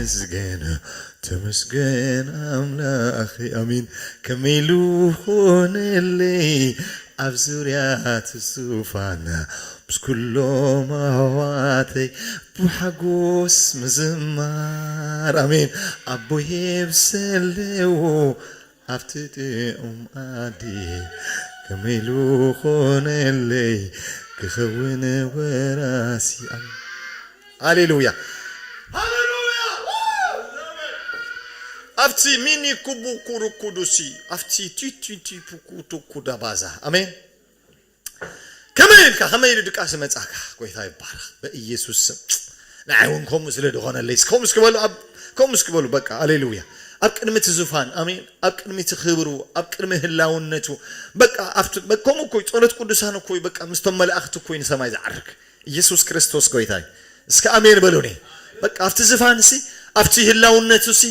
ተመስገን፣ ተመስገን ኣምላኽ፣ ኣሜን። ከመይ ኢሉ ኾነለይ ኣብ ዙርያ እቲ ዙፋን ምስ ኩሎም ኣሕዋተይ ብሓጎስ ምዝማር፣ ኣሜን። ኣቦይ ብሰለዎ ኣብቲ ጥዑም ኣዲ ከመይ ኢሉ ኾነለይ ክኸውን ወራሲ፣ ኣሜን። ሃሌሉያ። ኣብቲ ሚኒ ኩቡ ኩሩኩዱሲ፣ ኣብቲ ቲቲቲ ፑኩቱኩ ዳባዛ። ኣሜን። ከመይ ኢልካ፣ ከመይ ኢሉ ድቃስ መጻካ? ጎይታ ይባረኽ በኢየሱስ ስም። ንዓይ እውን ከምኡ ስለ ዝኾነለይ፣ ከምኡ እስኪ በሉ፣ ኣብ-፣ ከምኡ እስኪ በሉ። በቃ፣ ሃሌሉያ። ኣብ ቅድሚ እቲ ዙፋን፣ ኣሜን። ኣብ ቅድሚ እቲ ክብሩ፣ ኣብ ቅድሚ ህላውነቱ፣ በቃ፣ ኣብቲ፣ በ-፣ ከምኡ እኮ እዩ። ጸሎት ቅዱሳን እኮ እዩ። በቃ፣ ምስቶም መላእኽቲ እኮ እዩ ንሰማይ ዝዓርግ። ኢየሱስ ክርስቶስ ጎይታ እዩ። እስከ ኣሜን በሉኒ። በቃ፣ ኣብቲ ዝፋን ሲ፣ ኣብቲ ህላውነቱ ሲ፣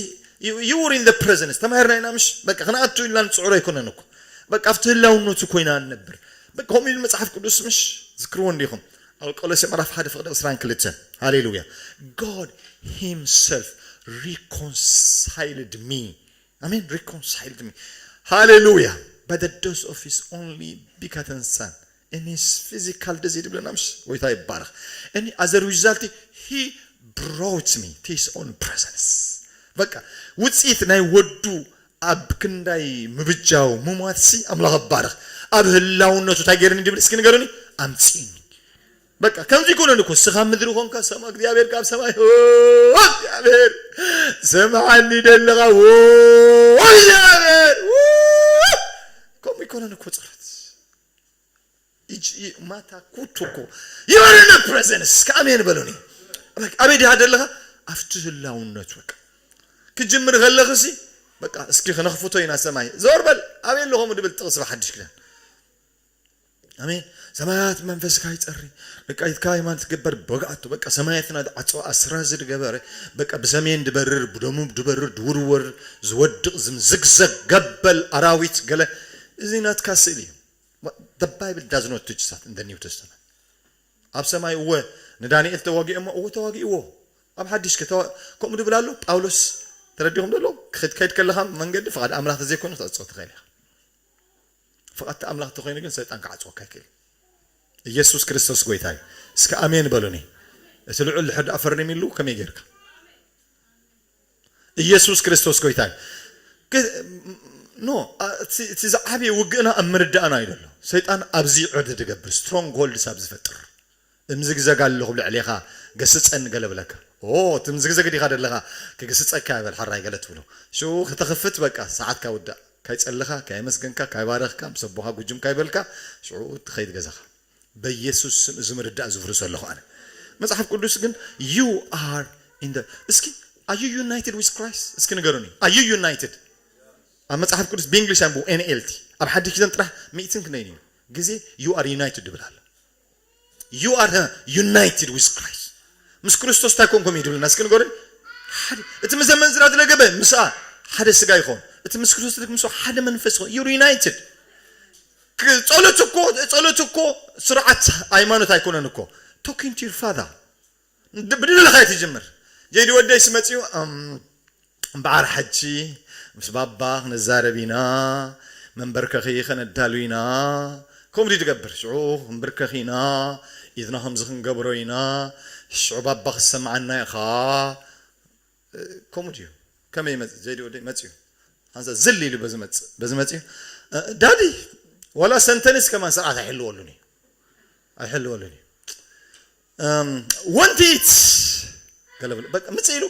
you, you were in the presence። ተማሂርና ኢና ምሽ? በቃ፣ ክንኣቱ ኢልና ንጽዕሮ ኣይኮነን እኮ። በቃ፣ ኣብቲ ህላውነቱ ኮይና ንነብር። በቃ፣ ከምኡ ኢሉ መጽሓፍ ቅዱስ ምሽ? ዝክርዎ እንዲኹም። ኣብ ቆሎሴ ምዕራፍ ሓደ ፍቕዲ ዕስራን ክልተን። ሃሌሉያ። God himself reconciled me። ኣሜን። Reconciled me። ሃሌሉያ። By the death of his only begotten son. And his physical death ይብለና ምሽ? ጎይታ ይባረኽ። And as a result, he brought me to his own presence. በቃ፣ ውጽኢት ናይ ወዱ ኣብ ክንዳይ ምብጃው ምሟት ሲ ኣምላኽ ይባረኽ። ኣብ ህላውነቱ እንታይ ገይርኒ ድብል እስኪ ንገሩኒ? ኣምጺእኒ። በቃ፣ ከምዚ ይኮነን እኮ። እስኻ ምድሪ ኮንካ፣ ሰማ-፣ እግዚኣብሔር ካብ ሰማይ፣ "ኦ፣ እግዚኣብሔር፣ ሰምዓኒ ደለኻ፣ ኦ፣ እግዚኣብሔር፣ ኦ!" ከምኡ ይኮነን እኮ ጸሎት። እጅ-፣ ይ-፣ ማታ ኩቱ እኮ የሆነ ፕሬዘንስ፣ ከኣሜን በሉኒ። በቃ፣ ኣበይ ድሃ ደለኻ? ኣብቲ ህላውነቱ፣ በቃ። ክጅምር ከለኽሲ፣ በቃ፣ እስኪ ክነኽፍቶ ኢና ሰማይ። ዞር በል፣ ኣበይ ኣለኹም ድብል ጥቕሲ ብሓድሽ ኪዳን። ኣሜን። ሰማያት መንፈስካ ይጸሪ። በቃ፣ ኢትካ ሃይማኖት ትግበር በግኣቱ። በቃ፣ ሰማያትና ዝዓጸወ፣ ኣስራዚ ዝገበረ፣ በቃ፣ ብሰሜን ድበርር፣ ብደቡብ ድበርር፣ ድውርወር፣ ዝወድቕ፣ ዝምዝግዘግ፣ ገበል ኣራዊት፣ ገለ። እዚ ናትካ ስእሊ እዩ። What? The Bible does not teach that in the New Testament። ኣብ ሰማይ እወ ንዳንኤል ተዋጊኦሞ፣ እወ ተዋጊእዎ። ኣብ ሓድሽ ከተዋ-፣ ከምኡ ድብል ኣሎ ጳውሎስ። ተረዲኹም ደሎ? ክኸድ-፣ ከይድ ከለኻ መንገዲ ፍቓድ ኣምላኽ ተዘይኮይኑ ክትዕጾ ትኽእል ኢኻ። ፍቓድ ኣምላኽ ተኾይኑ ግን ሰይጣን ክዓጽወካ ኣይክእል። ኢየሱስ ክርስቶስ ጎይታ እዩ። እስከ ኣሜን በሉኒ። እቲ ልዑል ድሕር ደኣ ፈሪሚሉ ከመይ ጌርካ? ኢየሱስ ክርስቶስ ጎይታ እዩ። ክ-፣ ኖ፣ ኣ-፣ እቲ፣ እቲ ዝዓበየ ውግእና ኣብ ምርዳእና እዩ ዘሎ። ሰይጣን ኣብዚ ዕርዲ ድገብር፣ ስትሮንግ ሆልድስ ኣብ ዝፈጥር። እምዝግዘግ ኣለኹ ኣብ ልዕሌኻ፣ ገስጸኒ ገለ ብለካ። ኦ፣ እቲ ምዝግዘግ ዲኻ ደለኻ፣ ክግስጸካ ይበል፣ ሓራይ ገለ ትብሎ። ሽዑ ከተኽፍት፣ በቃ፣ ሰዓትካ ውዳእ። ካይጸለኻ፣ ካየመስገንካ፣ ካይባረኽካ፣ ምስ ኣቦኻ ጉጅም ካይበልካ፣ ሽዑ ትኸይድ ገዛኻ። በኢየሱስ ስም እዚ ምርዳእ ዝፍርሶ ኣለኹ ኣነ። መጽሓፍ ቅዱስ ግን፣ you are in the፣ እስኪ፣ are you united with Christ? እስኪ ንገሩኒ። Are you united? ኣብ መጽሓፍ ቅዱስ ብእንግሊሽ ኣንብቡ፣ ኤን ኤል ቲ። ኣብ ሓድሽ ኪዳን ጥራሕ ሚእትን ክንደይን እዩ። ግዜ you are united ድብል ኣሎ። You are, uh, united with Christ። ምስ ክርስቶስ እንታይ ኮንኩም እዩ ድብልና? እስኪ ንገሩኒ። ሓደ፣ እቲ ምስ ኣመንዝራ ዝለገበ ምስኣ ሓደ ስጋ ይኾን። እቲ ምስ ክርስቶስ ምስ ሓደ መንፈስ ይኾን። You're united። ክ-፣ ጸሎት እኮ፣ ጸሎት እኮ ስርዓት ሃይማኖት ኣይኮነን እኮ። Talking to your father። ድ-፣ ብድልኻ እዩ ትጅምር። ጀይዲ ወደይ ስመጽኡ፣ እም፣ እምበዓር ሓጂ ምስ ባባ ክንዛረብ ኢና፣ መንበርከኺ ከነዳሉ ኢና። ከምኡ ድዩ ትገብር? ሽዑ ክንብርከኽ ኢና፣ ኢድና ከምዚ ክንገብሮ ኢና፣ ሽዑ ባባ ክሰምዓና ኢኻ። እ፣ ከምኡ ድዩ? ከመይ ይመጽእ? ጀይዲ ወደይ መጽኡ። ሓንሳእ ዝል ኢሉ በዚ መጽእ፣ በዚ መጽኡ። እ፣ ዳዲ፣ ዋላ ሰንተንስ ከማን ስርዓት ኣይሕልወሉን እዩ። ኣይሕልወሉን እዩ። እም፣ ወንቲት ገለ ብሎ፣ በቃ፣ ምጽእ ኢሉ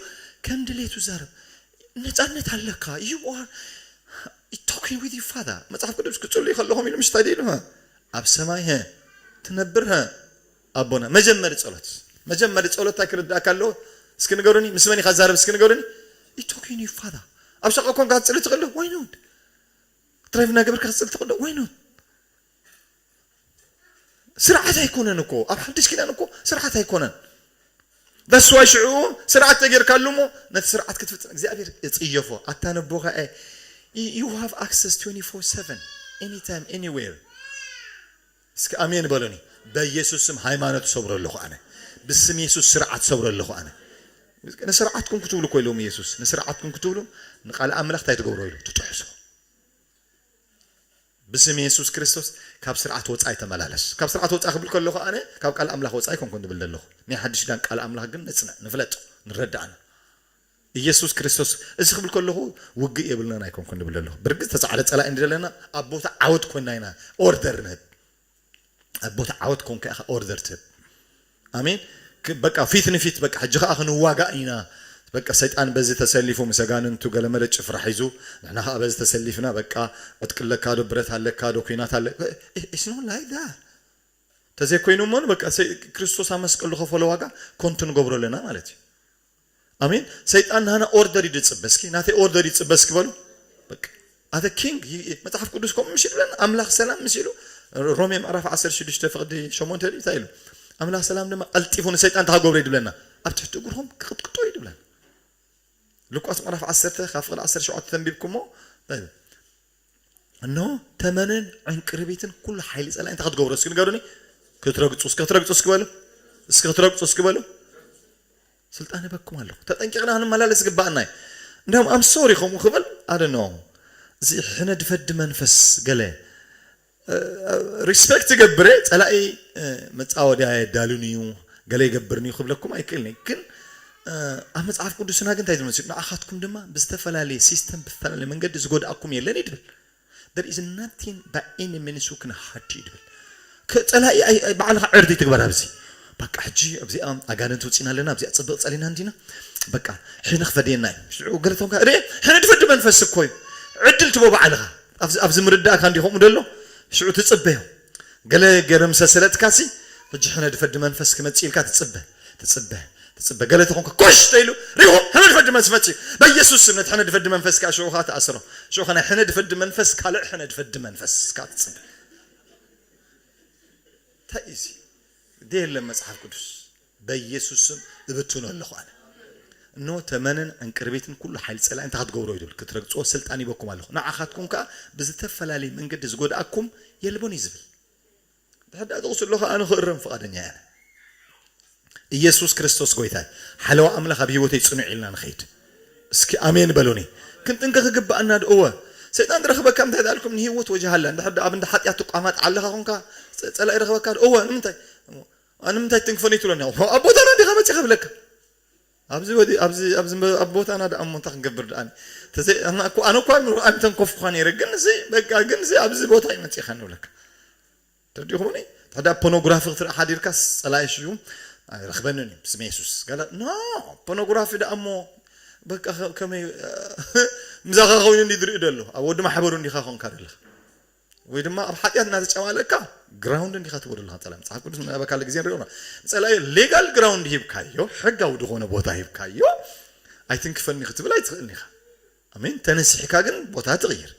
ከም ድሌቱ ዛረብ። ነጻነት ኣለካ። You are talking with your father። መጽሓፍ ቅዱስ ክጽልዩ ከለኹም ኢሉ ምሽታይ ኢሉ፣ ሀ? ኣብ ሰማይ፣ ሀ? ትነብር፣ ሀ? ኣቦና። መጀመሪ ጸሎት። መጀመሪ ጸሎት እንታይ ክርዳእካ ኣለዎ? እስኪ ንገሩኒ። ምስ መን ኢኻ ዛረብ? እስኪ ንገሩኒ። You talking with your father። ኣብ ሸቐ ኮንካ ክትጽሊ ትኽእል ዶ? Why not? ድራይቭ እናገበርካ ክትጽሊ ትኽእል ዶ? Why not? ስርዓት ኣይኮነን እኮ። ኣብ ሓድሽ ኪዳን እኮ ስርዓት ኣይኮነን። That's why ሽዑ ስርዓት ተጌርካሉ እሞ ነቲ ስርዓት ክትፍጽም እግዚኣብሔር ይጽየፎ። ኣታ ነቦኻ፣ እ፣ you, you have access twenty-four seven, anytime, anywhere። እስኪ ኣሜን በሉኒ። በኢየሱስ ስም ሃይማኖት ሰብሮ ኣለኹ ኣነ። ብስም የሱስ ስርዓት ሰብሮ ኣለኹ ኣነ። ንስርዓትኩም ክትብሉ እኮ ኢሎም ኢየሱስ፣ ንስርዓትኩም ክትብሉ ንቃል ኣምላኽ እንታይ ትገብሮ ኢሉ ትጥሕሶ። ብስም የሱስ ክርስቶስ ካብ ስርዓት ወፃኢ ተመላለስ። ካብ ስርዓት ወፃኢ ክብል ከለኹ ኣነ ካብ ቃል ኣምላኽ ወፃኢ ኣይኮንኩን ዝብል ዘለኹ። ናይ ሓድሽ ኪዳን ቃል ኣምላኽ ግን ነፅንዕ፣ ንፍለጥ፣ ንረዳእና። ኢየሱስ ክርስቶስ እዚ ክብል ከለኹ ውግእ የብልናን ኣይኮንኩን ዝብል ዘለኹ። ብርግፅ ተፃዕረ ፀላኢ እንዲ ዘለና ኣብ ቦታ ዓወት ኮይና ኢና ኦርደር ንህብ። ኣብ ቦታ ዓወት ኮንካ ኢኻ ኦርደር ትህብ። ኣሜን። ክ- በቃ ፊት ንፊት በቃ ሕጂ ከዓ ክንዋጋእ ኢና። በቃ ሰይጣን በዚ ተሰሊፉ ምስ ኣጋንንቱ ገለመለ ጭፍራ ሒዙ፣ ንሕና ከዓ በዚ ተሰሊፍና በቃ ዕጥቂ ኣለካ ዶ፣ ብረት ኣለካ ዶ፣ ኩናት ኣለ። It's not like that። ተዘይኮይኑ እሞ በቃ ሰይ- ክርስቶስ ኣብ መስቀል ዝኸፈሎ ዋጋ ኮንቱ ንገብሮ ኣለና ማለት እዩ። ኣሜን። ሰይጣን ናና ኦርደር እዩ ዝፅበ። እስኪ ናተይ ኦርደር ይፅበ እስኪ በሉ። በቃ ኣተ ኪንግ። መፅሓፍ ቅዱስ ከምኡ ምሽ ይብለና። ኣምላኽ ሰላም ምስ ኢሉ ሮሜ ምዕራፍ ዓሰርተ ሽዱሽተ ፍቕዲ ሸሞንተ እንታይ ኢሉ? ኣምላኽ ሰላም ድማ ቀልጢፉ ንሰይጣን ተሃገብሮ ይድብለና፣ ኣብ ትሕቲ እግርኹም ክቕጥቅጦ ይድብለና። ሉቃስ ምዕራፍ ዓሰርተ ካብ ፍቕዲ ዓሰርተ ሸውዓተ ተንቢብኩሞ እንታይ ይብል? እነሆ ተመንን ዕንቅርቢትን ኩሉ ሓይሊ ጸላኢ እንታይ ክትገብሮ እስኪ ንገሩኒ? ክትረግጹ እስኪ ክትረግጹ እስኪ በሉ። እስኪ ክትረግጹ እስኪ በሉ። ስልጣን ይበኩም ኣለኹ። ተጠንቂቕና ክንመላለስ ይግባኣና እዩ። እንዲያውም ኣም ሶሪ ከምኡ ክብል ኣደ ነው። እዚ ሕነ ድፈዲ መንፈስ ገለ ሪስፔክት ይገብር እየ። ጸላኢ መጻወድያ የዳሉን እዩ፣ ገለ ይገብርን እዩ ክብለኩም ኣይክእልን እየ። ግን ኣብ መጽሓፍ ቅዱስና ግን እንታይ ዝብል መሲሉ? ንኣኻትኩም ድማ ብዝተፈላለየ ሲስተም ብዝተፈላለየ መንገዲ ዝጎድኣኩም የለን እዩ ድብል። There is nothing by any means who can hurt you ይብል። ከጸላኢ ኣይ- ኣይ- ባዕልኻ ዕርዲ ትግበር ኣብዚ። በቃ ሕጂ ኣብዚኣ ኣጋንንት ውፂና ኣለና ኣብዚኣ ፅብቅ ፀሊና እንዲና በቃ ሕነ ክፈድየና እዩ ሽዑ ገለቶም ካ ርእ ሕነ ድፈዲ መንፈስ እኮ እዩ። ዕድል ትቦ ባዕልኻ ኣብዚ ኣብዚ ምርዳእካ እንዲ ከምኡ ደሎ ሽዑ ትፅበዮ። ገለ ገረምሰ ስለትካሲ ሕጂ ሕነ ድፈዲ መንፈስ ክመፅእ ኢልካ ትፅበ ትፅበ ትፅበ ገለ ተኾንካ ኮሽ ተይሉ ሪኹ ሕነ ድፈዲ መንፈስ መፅእ በኢየሱስ ስም ነቲ ሕነ ድፈዲ መንፈስ ካ ሽዑ ካ ትኣስሮ። ሽዑ ካ ናይ ሕነ ድፈዲ መንፈስ ካልዕ ሕነ ድፈዲ መንፈስ ካ ትፅበ። እንታይ እዩ እዚ? ደየለን መጽሓፍ ቅዱስ በኢየሱስ ስም እብትኖ ኣለኹ ኣነ። እነሆ ተመንን ዕንቅርቢትን ኩሉ ሓይሊ ጸላኢ እንታይ ክትገብሮ እዩ ዝብል ክትረግጽዎ ስልጣን ይበኩም ኣለኹ። ንዓኻትኩም ከኣ ብዝተፈላለየ መንገዲ ዝጎድኣኩም የልቦን እዩ ዝብል። ድሕር ደኣ ጥቕሱ ኣለኹ ኣነ ክእረም ፍቓደኛ እየ። ኢየሱስ ክርስቶስ ጎይታ እዩ። ሓለዋ ኣምላኽ ኣብ ህይወተይ ጽኑዕ ኢልና ንኸይድ። እስኪ ኣሜን በሉኒ። ክንጥንቀ ክግብኣና ዶ እወ። ሰይጣን ዝረኽበካ እንታይ ዳልኩም ንህይወት ወጀሃላ እንድሕር ደኣ ኣብ እንዳ ሓጢኣት ትቋማጥ ዓለኻ ኾንካ ጸ- ጸላኢ ረኽበካ ዶ እወ ንምንታይ ኣነ ምንታይ ትንክፈኒ ትብለኒ ኣብ ቦታና እንዲኻ መጺኻ ብለካ ኣብዚ ወዲ ኣብዚ ኣብዚ መ- ኣብ ቦታና ደኣ እሞ እንታይ ክንገብር ደኣ ተዘይ ኣነ እኮ ኣነ እኮ ኣምሮ ኣይተንኮፍኩኻ ነይረ ግን እዚ በቃ ግን እዚ ኣብዚ ቦታ ይመጺኻ ንብለካ ተረዲኹምኒ? ሕዳ ፖኖግራፊ ክትርኢ ሓዲርካስ ጸላኢ ሽዩ ኣይረኽበንን እዩ ብስመ የሱስ። ገለ ኖ ፖኖግራፊ ደኣ እሞ በቃ ከ- ከመይ ምዛኻ ኮይኑ እንዲ ዝርኢ ደሎ ኣብ ወዲ ማሕበሩ እንዲኻ ኾንካ ደለኻ ወይ ድማ ኣብ ሓጢኣት እናተጨማለካ ግራውንድ እንዲኻ ትብሎ ኣለኻ። ጸላ መጽሓፍ ቅዱስ ምናበካ ግዜ ንሪኦ ጸላኢ ሌጋል ግራውንድ ሂብካዮ ሕጋዊ ዝኾነ ቦታ ሂብካዮ ኣይትንክፈኒ ክትብል ኣይትኽእልን ኢኻ። ኣሜን። ተነሲሕካ ግን ቦታ ትቕይር።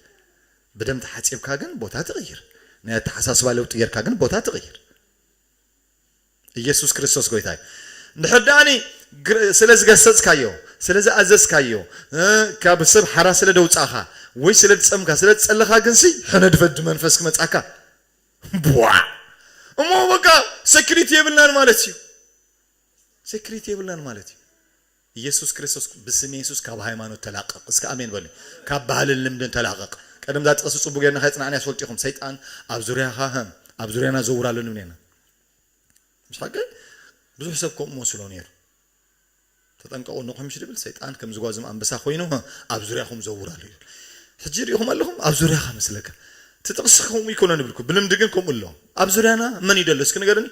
ብደም ተሓጺብካ ግን ቦታ ትቕይር። ናይ ኣተሓሳስባ ለውጢ ጌርካ ግን ቦታ ትቕይር። ኢየሱስ ክርስቶስ ጎይታ እዩ። እንድሕር ደኣኒ ግር- ስለ ዝገሰጽካዮ ስለ ዝኣዘዝካዮ እ፣ ካብ ሰብ ሓራ ስለ ደውጻእኻ ወይ ስለ ዝጸምካ ስለ ዝጸለኻ ግንሲ ሕነ ድፈዲ መንፈስ ክመጻካ ቧ እሞ በቃ ሴኩሪቲ የብልናን ማለት እዩ። ሴኩሪቲ የብልናን ማለት እዩ። ኢየሱስ ክርስቶስ ብስም የሱስ ካብ ሃይማኖት ተላቀቕ። እስከ ኣሜን በሉ። ካብ ባህልን ልምድን ተላቀቕ። ቀደም እዛ ጥቕሲ ጽቡቅ ጌርና ከይጽናዕና ያስፈልጥ ኢኹም። ሰይጣን ኣብ ዙርያኻ ህም ኣብ ዙርያና ዘውር ኣሎ ንብለና። ምሽ ሓቂ ብዙሕ ሰብ ከምኡ መስሎ ነይሩ። ተጠንቀቑ ንኹም ምሽ ድብል ሰይጣን ከም ዝጓዝም ኣንበሳ ኮይኑ ኣብ ዙርያኹም ዘውር ኣሎ እዩ። ሕጂ ሪኢኹም ኣለኹም ኣብ ዙርያኻ መስለካ። እቲ ጥቕሲ ከምኡ ይኮነ ንብልኩ ብልምዲ ግን ከምኡ ኣሎ። ኣብ ዙርያና መን እዩ ደሎ እስኪ ንገርኒ?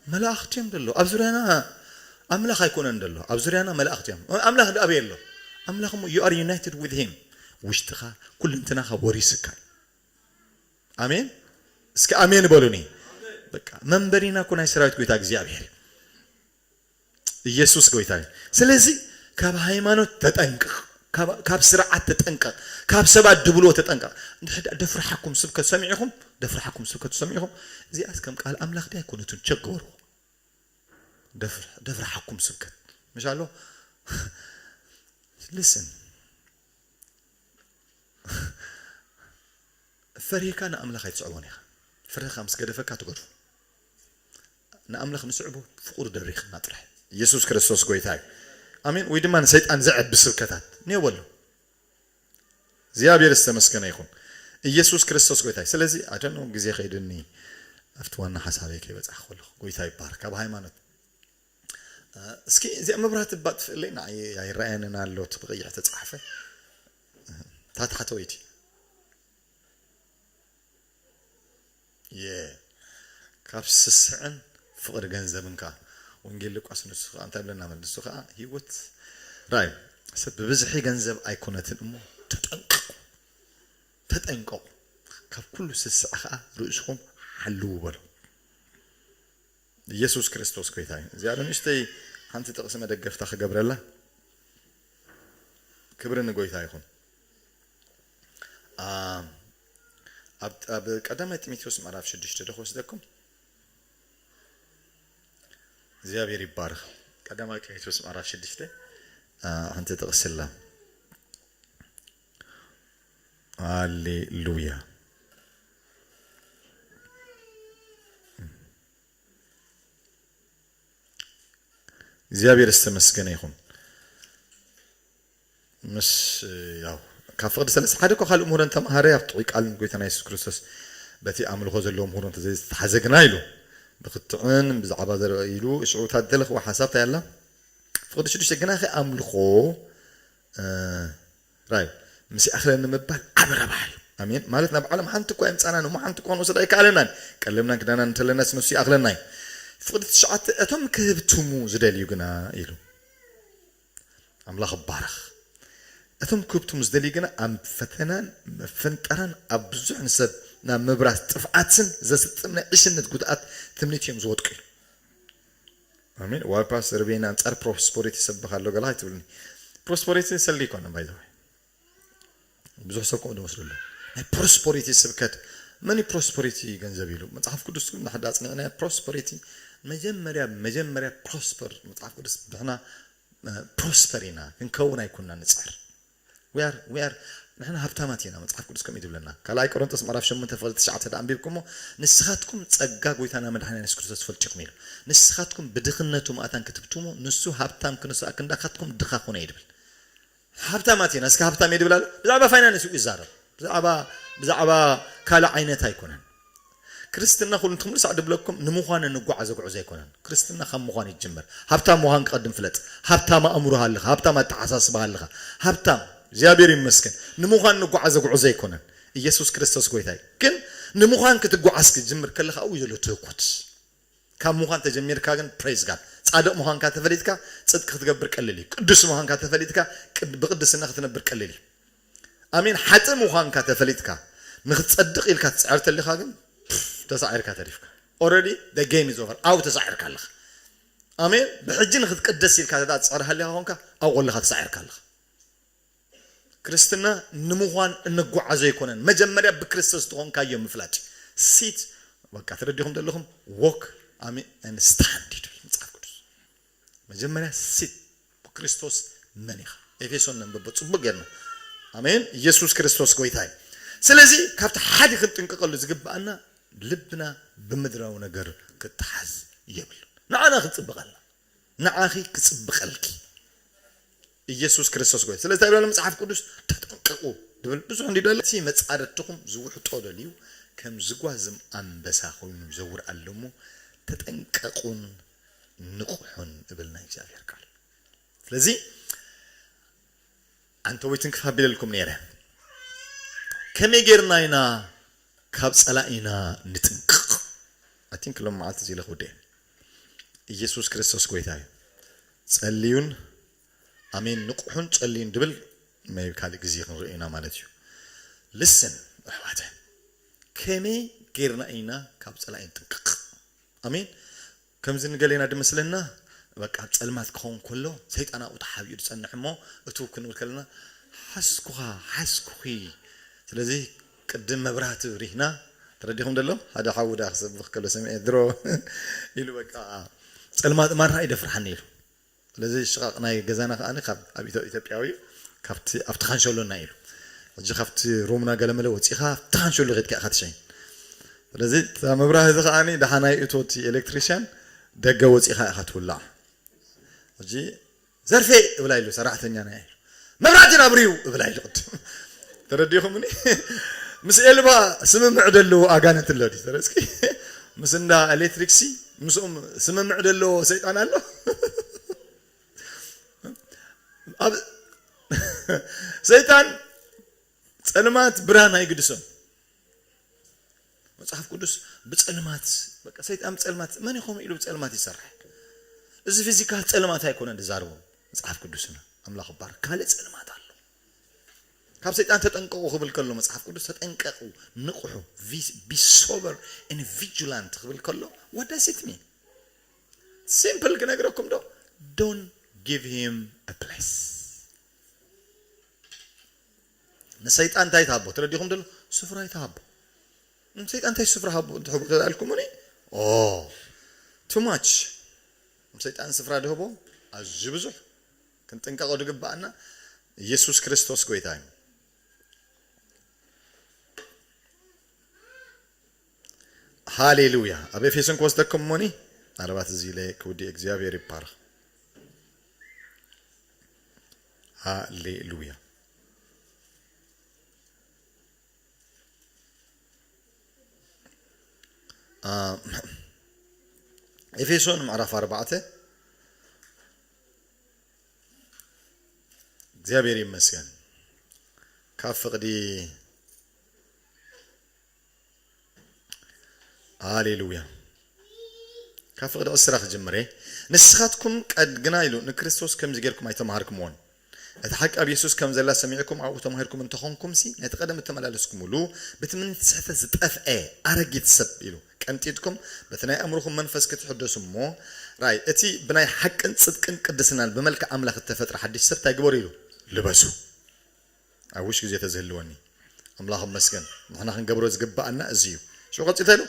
መላእኽቲ እዮም ደሎ ኣብ ዙርያና። ኣምላኽ ኣይኮነን ደሎ ኣብ ዙርያና መላእኽቲ እዮም። ኣምላኽ ዳ ኣበይ ኣሎ? ኣምላኽ እሞ you are united with him ውሽጥኻ ኩልንትናኻ ወሪስካ እዩ። ኣሜን። እስኪ ኣሜን በሉኒ። በቃ መንበሪና እኮ ናይ ሰራዊት ጎይታ እግዚኣብሔር እዩ። ኢየሱስ ጎይታ እዩ። ስለዚ ካብ ሃይማኖት ተጠንቀቕ፣ ካብ- ካብ ስርዓት ተጠንቀቕ፣ ካብ ሰባት ድብልዎ ተጠንቀቕ። እንድሕር ደኣ ደፍርሓኩም ስብከት ሰሚዕኹም ደፍርሓኩም ስብከት ሰሚዕኹም እዚኣስ ከም ቃል ኣምላኽ ድያ ኣይኮነትን ቸገሩ ደፍር- ደፍርሓኩም ስብከት ምሽ ኣሎ ልስን ፈሪህካ ንኣምላኽ ኣይትስዕቦን ኢኻ። ፍርህኻ ምስ ገደፈካ ትገድፎ። ንኣምላኽ ንስዕቦ ፍቕሩ ደሪኽና ጥራሕ። ኢየሱስ ክርስቶስ ጎይታ እዩ። ኣሜን። ወይ ድማ ንሰይጣን ዘዕቢ ስብከታት እኒኦ በሎ። እግዚኣብሔር ዝተመስገነ ይኹን። ኢየሱስ ክርስቶስ ጎይታይ። ስለዚ ኣደኖ ግዜ ከይድኒ ኣብቲ ዋና ሓሳበይ ከይበጻሕ ከለኹ ጎይታ ይባረክ። ካብ ሃይማኖት እስኪ እዚኣ መብራህቲ ባጥፍእለይ ንዓይ ኣይረኣየንን ኣሎ እቲ ብቐይሕ ተጻሕፈ። ታታሕተወይቲ የ ካብ ስስዕን ፍቕሪ ገንዘብን ከኣ ወንጌል ሉቃስ ንሱ ከኣ እንታይ ብለና ማለት ንሱ ከኣ ህይወት ራይ ሰብ ብብዝሒ ገንዘብ ኣይኮነትን እሞ ተጠንቀቁ፣ ተጠንቀቁ፣ ካብ ኩሉ ስስዕ ከኣ ርእስኹም ሓልዉ በሎ። ኢየሱስ ክርስቶስ ጎይታ እዩ። እዚኣ ዶ ንእሽተይ ሓንቲ ጥቕሲ መደገፍታ ክገብረላ። ክብሪ ንጎይታ ይኹን። ኣብ ቀዳማይ ጢሞቴዎስ ምዕራፍ ሽዱሽተ ዶ ክወስደኩም? እግዚኣብሔር ይባርኽ። ቀዳማይ ጢሞቴዎስ ምዕራፍ ሽዱሽተ ሓንቲ ጥቕሲ ኣላ። ሃሌሉያ። እግዚኣብሔር ዝተመስገነ ይኹን። ምስ ያው ካብ ፍቕዲ ሰለስተ ሓደ እኮ ካልእ ምሁረን ተምሃረ ኣብ ጥዑይ ቃልን ጎይታና የሱስ ክርስቶስ በቲ ኣምልኾ ዘለዎ ምሁሮ እንተዘይተሓዘግና ኢሉ ብክትዕን ብዛዕባ ዘረባ ኢሉ ሽዑ እታ ዝደለኽዋ ሓሳብ እንታይ ኣላ? ፍቕዲ ሽዱሽተ ግናኸ ኣምልኾ ራይ ምስ ይኣኽለኒ ምባል ዓቢ ረብሓ እዩ። ኣሜን። ማለት ናብ ዓለም ሓንቲ እኳ የምጻና ንሞ ሓንቲ እኳ ንወስዳ ኣይከኣለናን። ቀለብናን ክዳናን እንተለናስ ንሱ ይኣኽለና እዩ። ፍቕዲ ትሽዓተ እቶም ክህብትሙ ዝደልዩ ግና ኢሉ ኣምላኽ ይባረኽ። እቶም ክህብትሙ ዝደልዩ ግና ኣብ ፈተናን መፈንጠራን ኣብ ብዙሕ ንሰብ ናብ ምብራስ ጥፍኣትን ዘስጥም ናይ ዕሽነት ጉድኣት ትምኒት እዮም ዝወድቁ ኢሉ። ኣሜን። ዋይ ፓስተር ቤን ኣንጻር ፕሮስፐሪቲ ይሰብኽ ኣሎ ገለ ኣይትብልኒ። ፕሮስፐሪቲ ሰሊ ይኮነ ባይ ዘ ብዙሕ ሰብ ከምኡ ዝወስዱ ኣሎ። ናይ ፕሮስፐሪቲ ስብከት መን ፕሮስፐሪቲ ገንዘብ ኢሉ መጽሓፍ ቅዱስ ንሕዳ ኣጽኒዕና ፕሮስፐሪቲ መጀመርያ መጀመርያ ፕሮስፐር መጽሓፍ ቅዱስ ብሕና ፕሮስፐር ኢና ክንከውን ኣይኮንና ንጽዕር። We are we are ንሕና ሃብታማት ኢና። መጽሓፍ ቅዱስ ከምኡ እዩ ዝብለና። ካልኣይ ቆሮንቶስ ምዕራፍ ሸሞንተ ፍቕዲ ትሽዓተ ደኣ ኣንቢብኩሞ ንስኻትኩም ጸጋ ጎይታና መድሓኒና የሱስ ክርስቶስ ትፈልጡ ኢኹም ኢሉ። ንስኻትኩም ብድኽነቱ መኣታን ክትብትሙ ንሱ ሃብታም ክንስኣ ክንዳኻትኩም ድኻ ኮነ እዩ ድብል። ሃብታማት ኢና። እስኪ ሃብታም እየ ድብል ኣሎ። ብዛዕባ ፋይናንስ እዩ ይዛረብ። ብዛዕባ ብዛዕባ ካልእ ዓይነት ኣይኮነን። ክርስትና ኩሉ ንትኹም ልሳዕ ድብለኩም ንምዃን እንጓዓዘ ጉዕዞ ኣይኮነን። ክርስትና ካብ ምዃን ይጅምር። ሃብታም ምዃን ክቐድም ፍለጥ። ሃብታም ኣእምሮ ሃልኻ፣ ሃብታም ኣተሓሳስባ ሃልኻ፣ ሃብታም እግዚኣብሔር ይመስገን ንምዃን እንጓዓዘ ጉዕዞ ኣይኮነን። ኢየሱስ ክርስቶስ ጎይታ እዩ። ግን ንምዃን ክትጓዓዝ ክትጅምር ከለኻ ኣብኡ ዘሎ ትህኩት ካብ ምዃን ተጀሚርካ ግን ፕሬዝ ጋድ ጻድቕ ምዃንካ ተፈሊጥካ ጽድቂ ክትገብር ቀልል እዩ። ቅዱስ ምዃንካ ተፈሊጥካ ቅድ- ብቅድስና ክትነብር ቀልል እዩ። ኣሜን። ሓጥእ ምዃንካ ተፈሊጥካ ንክትጸድቕ ኢልካ ትጽዕር ተሊኻ ግን ፕፍ፣ ተሳዒርካ ተሪፍካ። Already the game is over። ኣው ተሳዒርካ ኣለኻ። ኣሜን። ብሕጂ ንክትቅደስ ኢልካ ተዳ ትጽዕር ሃሊኻ ኾንካ ኣው ቆለኻ ተሳዒርካ ኣለኻ። ክርስትና ንምዃን እንጓዓዞ ኣይኮነን። መጀመርያ ብክርስቶስ ዝኾንካዮ ምፍላጥ። ሲት በቃ ተረዲኹም ዘለኹም ወክ ኣሜን ስታንድ ይብል መጽሓፍ ቅዱስ። መጀመርያ ሲት ብክርስቶስ መን ኢኻ? ኤፌሶን ነንብቦ ጽቡቅ ጌርና። ኣሜን። ኢየሱስ ክርስቶስ ጎይታ እዩ። ስለዚ ካብቲ ሓደ ክንጥንቀቀሉ ዝግብኣና ልብና ብምድራዊ ነገር ክተሓዝ የብሉን። ንዓና ክንጽብቀልና፣ ንዓኺ ክጽብቀልኪ ኢየሱስ ክርስቶስ ጎይታ። ስለዚ እንታይ ይብለና መጽሓፍ ቅዱስ? ተጠንቀቁ ድብል ብዙሕ እንዲ ደለ እቲ መጻረድትኹም ዝውሕጦ ደልዩ ከም ዝጓዝም ኣንበሳ ኮይኑ ይዘውር ኣሎ እሞ ተጠንቀቁን ንቑሑን እብል ናይ እግዚኣብሔር ቃል። ስለዚ ኣንተ ወይትን ክፍ ኣቢለልኩም ነይረ። ከመይ ጌርና ኢና ካብ ጸላኢና ንጥንቅቕ? I think ሎም መዓልቲ እዚ ኢለ ክውደ ኢየሱስ ክርስቶስ ጎይታ እዩ። ጸልዩን ኣሜን ንቑሑን ጸልዩን ድብል ናይ ካልእ ግዜ ክንርኢ ኢና ማለት እዩ። ልስን ኣሕዋተ ከመይ ጌርና ኢና ካብ ጸላኢ ንጥንቅቕ? ኣሜን። ከምዚ ንገሌና ድመስለና በቃ ኣብ ጸልማት ክኸውን ከሎ ሰይጣን ኣብኡ ተሓቢኡ ዝጸንሕ እሞ እቱ ክንብል ከለና ሓስኩኻ ሓስኩኺ። ስለዚ ቅድም መብራህቲ ብሪህና ተረዲኹም ደሎ ሓደ ሓዉ ዳ ክሰብኽ ከሎ ሰሚዐ ድሮ ኢሉ በቃ ጸልማት ማራ ይደፍርሓኒ ኢሉ። ስለዚ ሽቓቕ ናይ ገዛና ከኣ ካብ ኣብ ኢትዮ- ኢትዮጵያዊ ካብቲ ኣብቲ ካንሸሎና ኢሉ ሕጂ ካብቲ ሩምና ገለመለ ወፂኻ ኣብቲ ካንሸሎ ከድካ ኢኻ ትሸይን። ስለዚ እታ መብራህቲ ከኣ ደሓናይ እቶቲ ኤሌክትሪሽያን ደገ ወፂኻ ኢኻ ትውላዕ። ሕጂ ዘርፌ እብላ ኢሉ ሰራሕተኛ ናይ ኢሉ። መብራህትን ኣብርዩ እብላ ኢሉ ቅድም። ተረዲኹምኒ? ምስ ኤልባ ስምምዕ ደለዎ ኣጋንንት ኣሎ ድዩ? ተረስኪ? ምስ እንዳ ኤሌክትሪክሲ ምስኦም ስምምዕ ደለዎ ሰይጣን ኣሎ። ኣብ ሰይጣን ጸልማት ብርሃን ኣይግድሶን። መጽሓፍ ቅዱስ ብጸልማት፣ በቃ ሰይጣን ብጸልማት፣ መን ኢኹም ኢሉ ብጸልማት ይሰርሕ። እዚ ፊዚካል ጸልማት ኣይኮነን ዝዛረቦ መጽሓፍ ቅዱስና። ኣምላኽ ይባረክ። ካልእ ጸልማት ኣሎ። ካብ ሰይጣን ተጠንቀቑ ክብል ከሎ መጽሓፍ ቅዱስ ተጠንቀቑ፣ ንቕሑ፣ be sober and vigilant ክብል ከሎ what does it mean? ሲምፕል ክነግረኩም ዶ? Don't give him a place። ንሰይጣን እንታይ ትሃቦ? ተረዲኹም ደሎ? ስፍራ ኣይትሃቦ። ንሰይጣን እንታይ ስፍራ ሃቦ? ትህቦ ተልኩምኒ? ኦ፣ too much። ንሰይጣን ስፍራ ድህቦ ኣዝዩ ብዙሕ። ክንጥንቀቆ ድግባኣና። ኢየሱስ ክርስቶስ ጎይታ እዩ። ሃሌሉያ። ኣብ ኤፌሶን ክወስደኩም እሞኒ፣ ምናልባት እዚ ኢለ ክውዲ እግዚኣብሔር ይባረኽ። ሃሌሉያ። አ፣ ኤፌሶን ምዕራፍ ኣርባዕተ። እግዚኣብሔር ይመስገን። ካብ ፍቕዲ፣ ሃሌሉያ። ካብ ፍቕዲ ዕስራ ክጅምር እየ። ንስኻትኩም ቀድ-፣ ግና ኢሉ ንክርስቶስ ከምዚ ጌርኩም ኣይተማሃርኩምዎን። እቲ ሓቂ ኣብ የሱስ ከም ዘላ ሰሚዕኩም ኣብኡ ተማሂርኩም እንተኾንኩምሲ፣ ነቲ ቀደም እተመላለስኩምሉ ብትምኒት ስሕተት ዝጠፍአ ኣረጊት ሰብ ኢሉ ቀንጢጥኩም፣ በቲ ናይ ኣእምሮኹም መንፈስ ክትሕደሱ እሞ፣ ራይ፣ እቲ ብናይ ሓቅን ጽድቅን ቅድስናን ብመልክዕ ኣምላኽ እተፈጥረ ሓድሽ ሰብ እንታይ ግበሩ ኢሉ? ልበሱ። ኣብ ውሽ ግዜ ተዝህልወኒ። ኣምላኽ ይመስገን። ንሕና ክንገብሮ ዝግባኣና እዚ እዩ። ሽዑ ቀጺሉ እንታይ ኢሉ?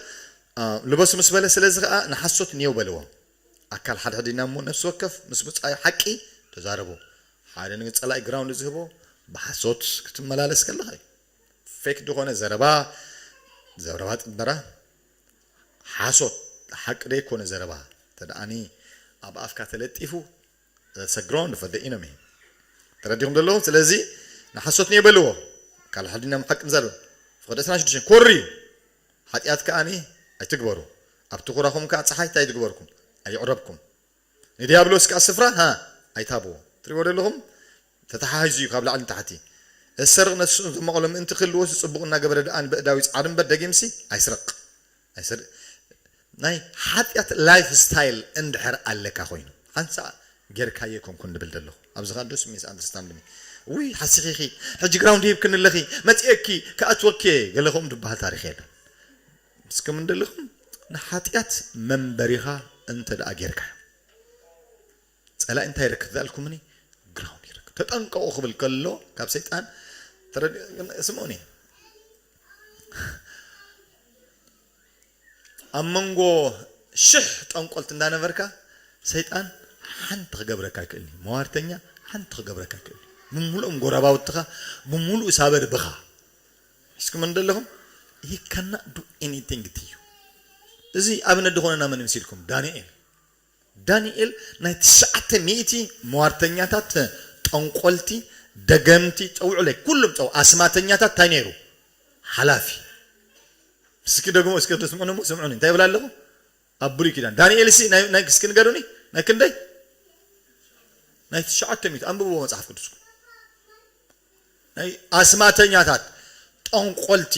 አ፣ ልበሱ ምስ በለ፣ ስለዚ ኸኣ ንሓሶት ኔው በልዎ። ኣካል ሓድሕዲና እሞ ነፍሲ ወከፍ ምስ ብጻዩ ሓቂ ተዛረቡ። ሓደ ንጸላኢ ግራውንድ ዝህቦ ብሓሶት ክትመላለስ ከለኻ እዩ። ፌክ ዝኾነ ዘረባ፣ ዘረባ ጥበራ፣ ሓሶት፣ ሓቂ ደይኮነ ዘረባ፣ ተደኣኒ ኣብ ኣፍካ ተለጢፉ፣ that's a ground for the enemy። ተረዲኹም ዘለኹም? ስለዚ ንሓሶት ኔው በልዎ። ኣካል ሓድሕዲና ሓቂ ንዛረብ። ፍቕዲ ዕስራን ሽዱሽተን ኮሪ እዩ። ሓጢኣት ከኣኒ ኣይትግበሩ። ኣብ ትኹራኹም ከኣ ጸሓይ እንታይ ኣይትግበርኩም? ኣይዕረብኩም። ንዲያብሎስ ከኣ ስፍራ፣ ሃ፣ ኣይትሃብዎ። ትሪእዎ ዘለኹም? ተተሓሒዙ እዩ ካብ ላዕሊ ንታሕቲ። እሰርቕ ነስኡ ዘመቐሎ ምእንቲ ክህልዎ፣ ጽቡቕ እናገበረ ደኣ ንበእዳዊ ጻዕሪ እምበር ደጊምሲ ኣይስረቕ። ኣይስር-፣ ናይ ሓጢኣት ላይፍ ስታይል እንድሕር ኣለካ ኮይኑ፣ ሓንሳእ ጌርካዮ ኮንኩን ድብል ዘለኹ። ኣብዚ ኸኣ ዶስ ሚስ ኣንደርስታንድ ሚ። ውይ፣ ሓሲኺኺ፣ ሕጂ ግራውንድ ሂብክኒ ኣለኺ፣ መጺኤኪ፣ ክኣትወኪ እየ፣ ገለ ከምኡ ድበሃል ታሪኽ የለን። ምስኩም እንደለኹም፣ ንሓጢኣት መንበሪኻ እንተ ደኣ ጌርካዮ፣ ጸላኢ እንታይ ይረክብ ዝኣልኩምኒ? ግራውንድ ይረክብ። ተጠንቀቑ ክብል ከሎ፣ ካብ ሰይጣን ተረድ-፣ ስምዑኒ። ኣብ መንጎ ሽሕ ጠንቆልቲ እንዳነበርካ፣ ሰይጣን ሓንቲ ክገብረካ ኣይክእልኒ። መዋርተኛ ሓንቲ ክገብረካ ኣይክእልኒ። ብምሉኦም ጎረባውትኻ፣ ብምሉእ ሳበር ብኻ። እስኩም እንደለኹም፣ he cannot do anything to you። እዚ ኣብነት ዝኾነና መን ይምሲልኩም? ዳንኤል። ዳንኤል ናይ ትሽዓተ ሚእቲ መዋርተኛታት፣ ጠንቆልቲ፣ ደገምቲ፣ ጸውዑለይ፣ ኩሎም ጸው-፣ ኣስማተኛታት እንታይ ነይሩ? ሓላፊ። እስኪ ደግሞ፣ እስኪ ስምዑኒ እሞ፣ ስምዑኒ። እንታይ ይብል ኣለኹ? ኣብ ብሉይ ኪዳን። ዳንኤል ሲ ናይ፣ ናይ፣ እስኪ ንገሩኒ፣ ናይ ክንደይ? ናይ ትሽዓተ ሚእቲ። ኣንብብዎ መጽሓፍ ቅዱስኩም። ናይ ኣስማተኛታት፣ ጠንቆልቲ፣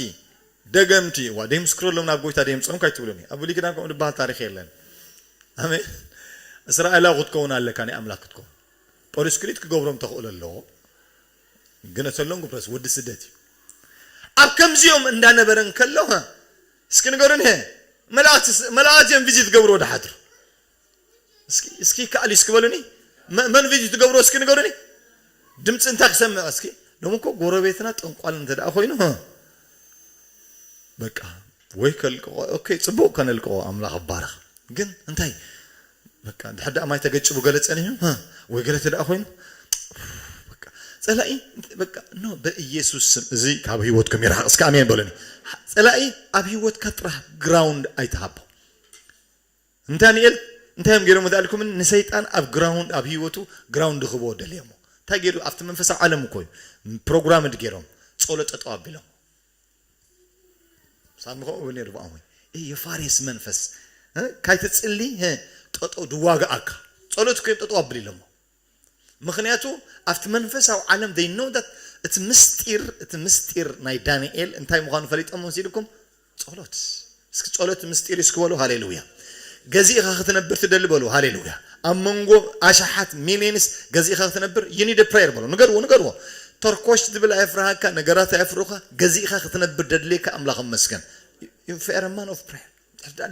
ደገምቲ፣ ዋ፣ ደይምስክረሎም ናብ ጎይታ ደይምጽኦም ካይትብሉኒ። ኣብ ብሉይ ኪዳን ከምኡ ዝበሃል ታሪኽ የለን። ኣሜን። እስራኤላዊ ክትከውን ኣለካ፣ ናይ ኣምላኽ ክትከውን። ፖሊስክሪት ክገብሮም ተኽእሎ ኣለዎ። ግን እተሎም ግብረስ ወዲ ስደት እዩ። ኣብ ከምዚኦም እንዳነበረ እንከሎ፣ እስኪ ንገሩኒ፣ መላእክት፣ መላእክት እዮም ቪዚት ገብሩ ወደ ሓድሩ። እስኪ፣ እስኪ ከኣል እስኪ በሉኒ። መ-፣ መን ቪዲዮ ትገብሮ እስኪ ንገሩኒ። ድምፂ እንታይ ክሰምዕ እስኪ? ደሞ እኮ ጎረቤትና ጠንቋል እንተ ደኣ ኮይኑ፣ ህ። በቃ፣ ወይ ከልቅቆ፣ ኦኬ፣ ፅቡቅ ከነልቅቆ፣ ኣምላኽ ይባረኽ። ግን እንታይ? በቃ፣ ድሕር ደኣ ማይ ተገጭቡ ገለ ጸኒሑ፣ ህ፣ ወይ ገለ እንተ ደኣ ኮይኑ፣ በቃ፣ ጸላኢ፣ በቃ፣ ኖ፣ በኢየሱስ ስም፣ እዚ ካብ ህይወትኩም ይርሓቕ። እስኪ ኣሜን በሉኒ። ጸላኢ ኣብ ህይወትካ ጥራሕ ግራውንድ ኣይትሃቦ። እንታንኤል እንታይ እዮም ገይሮም? ዛልኩምን ንሰይጣን ኣብ ግራውንድ ኣብ ህይወቱ ግራውንድ ክህቦ ደልዮሞ። እንታይ ገይሩ? ኣብቲ መንፈሳዊ ዓለም እኮ እዩ ፕሮግራም ገይሮም፣ ጸሎት ጠጠው ኣቢሎም። ሳሚ ከምኡ እውን ነይሩ ብኣሞይ። ይህ የፋሬስ መንፈስ፣ እ፣ ካይትጽሊ፣ እ፣ ጠጠው ድዋጋኣካ። ጸሎት እኮ እዮም ጠጠው ኣብል ኢሎሞ። ምኽንያቱ ኣብቲ መንፈሳዊ ዓለም they know that እቲ ምስጢር፣ እቲ ምስጢር ናይ ዳንኤል እንታይ ምዃኑ ፈሊጦም መሲልኩም? ጸሎት። እስኪ ጸሎት ምስጢር እዩ እስኪ በሉ። ሃሌሉያ። ገዚእኻ ክትነብር ትደሊ በሉ። ሃሌሉያ። ኣብ መንጎ ኣሽሓት ሚሊዮንስ ገዚእኻ ክትነብር you need a prayer በሉ። ንገርዎ፣ ንገርዎ። ተርኮሽ ዝብል ኣየፍርሃካ፣ ነገራት ኣየፍሩኻ። ገዚእኻ ክትነብር ደድልየካ ኣምላኽ መስገን። You are a man of prayer።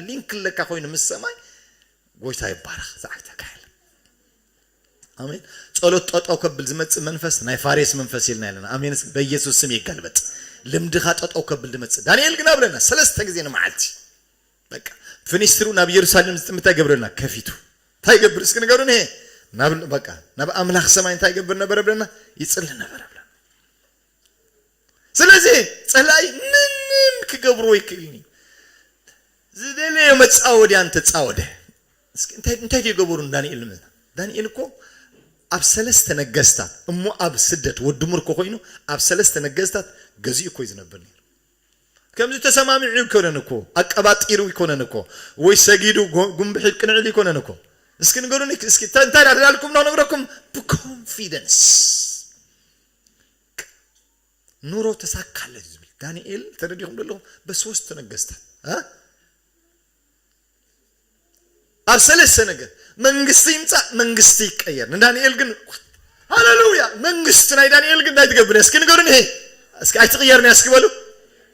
ሊንክ ኣለካ ኮይኑ ምስ ሰማይ ጎይታ ይባረኽ። ዝዓይተካ የለ። ኣሜን። ጸሎት ጠጠው ከብል ዝመጽእ መንፈስ ናይ ፋሬስ መንፈስ ኢልና ኣለና። ኣሜን። እስኪ በኢየሱስ ስም ይገልበጥ። ልምድኻ ጠጠው ከብል ዝመጽእ። ዳንኤል ግን ኣብለና ሰለስተ ግዜ ንመዓልቲ። በቃ ፍኒስትሩ ናብ ኢየሩሳሌም ዝጥምት እንታይ ገብረልና? ከፊቱ። እንታይ ይገብር? እስኪ ንገሩን። ይሄ ናብ፣ በቃ ናብ ኣምላኽ ሰማይ እንታይ ይገብር ነበረ ብለና? ይጽሊ ነበረ ብለና። ስለዚ ጸላኢ ምንም ክገብሮ ይክእልኒ። ዝደለዮ መጻወድያ እንተጻወደ። እስኪ እንታይ፣ እንታይ ድዩ ገበሩ ንዳንኤል? ዳንኤል እኮ ኣብ ሰለስተ ነገስታት እሞ ኣብ ስደት ወዲ ምርኮ ኮይኑ ኣብ ሰለስተ ነገስታት ገዚኡ እኮ እዩ ዝነብር ነይሩ። ከምዚ ተሰማሚዑ ይኮነን እኮ፣ ኣቀባጢሩ ይኮነን እኮ፣ ወይ ሰጊዱ ጎ-፣ ጉንብሒ ቅንዕል ይኮነን እኮ። እስኪ ንገሩኒ፣ እስኪ እንታይ፣ እንታይ ዳደላልኩም ነው ነግረኩም? ብኮንፊደንስ ኑሮ ተሳካለት ዝብል ዳንኤል ተረዲኹም ዘለኹም? በሶስት ነገስታት፣ እ? ኣብ ሰለስተ ነገር መንግስቲ ይምጻእ፣ መንግስቲ ይቀየር። ንዳንኤል ግን ሃሌሉያ፣ መንግስቲ ናይ ዳንኤል ግን እንታይ ትገብር? እስኪ ንገሩኒ። ይሄ እስኪ ኣይትቕየርንያ እስኪ በሉ።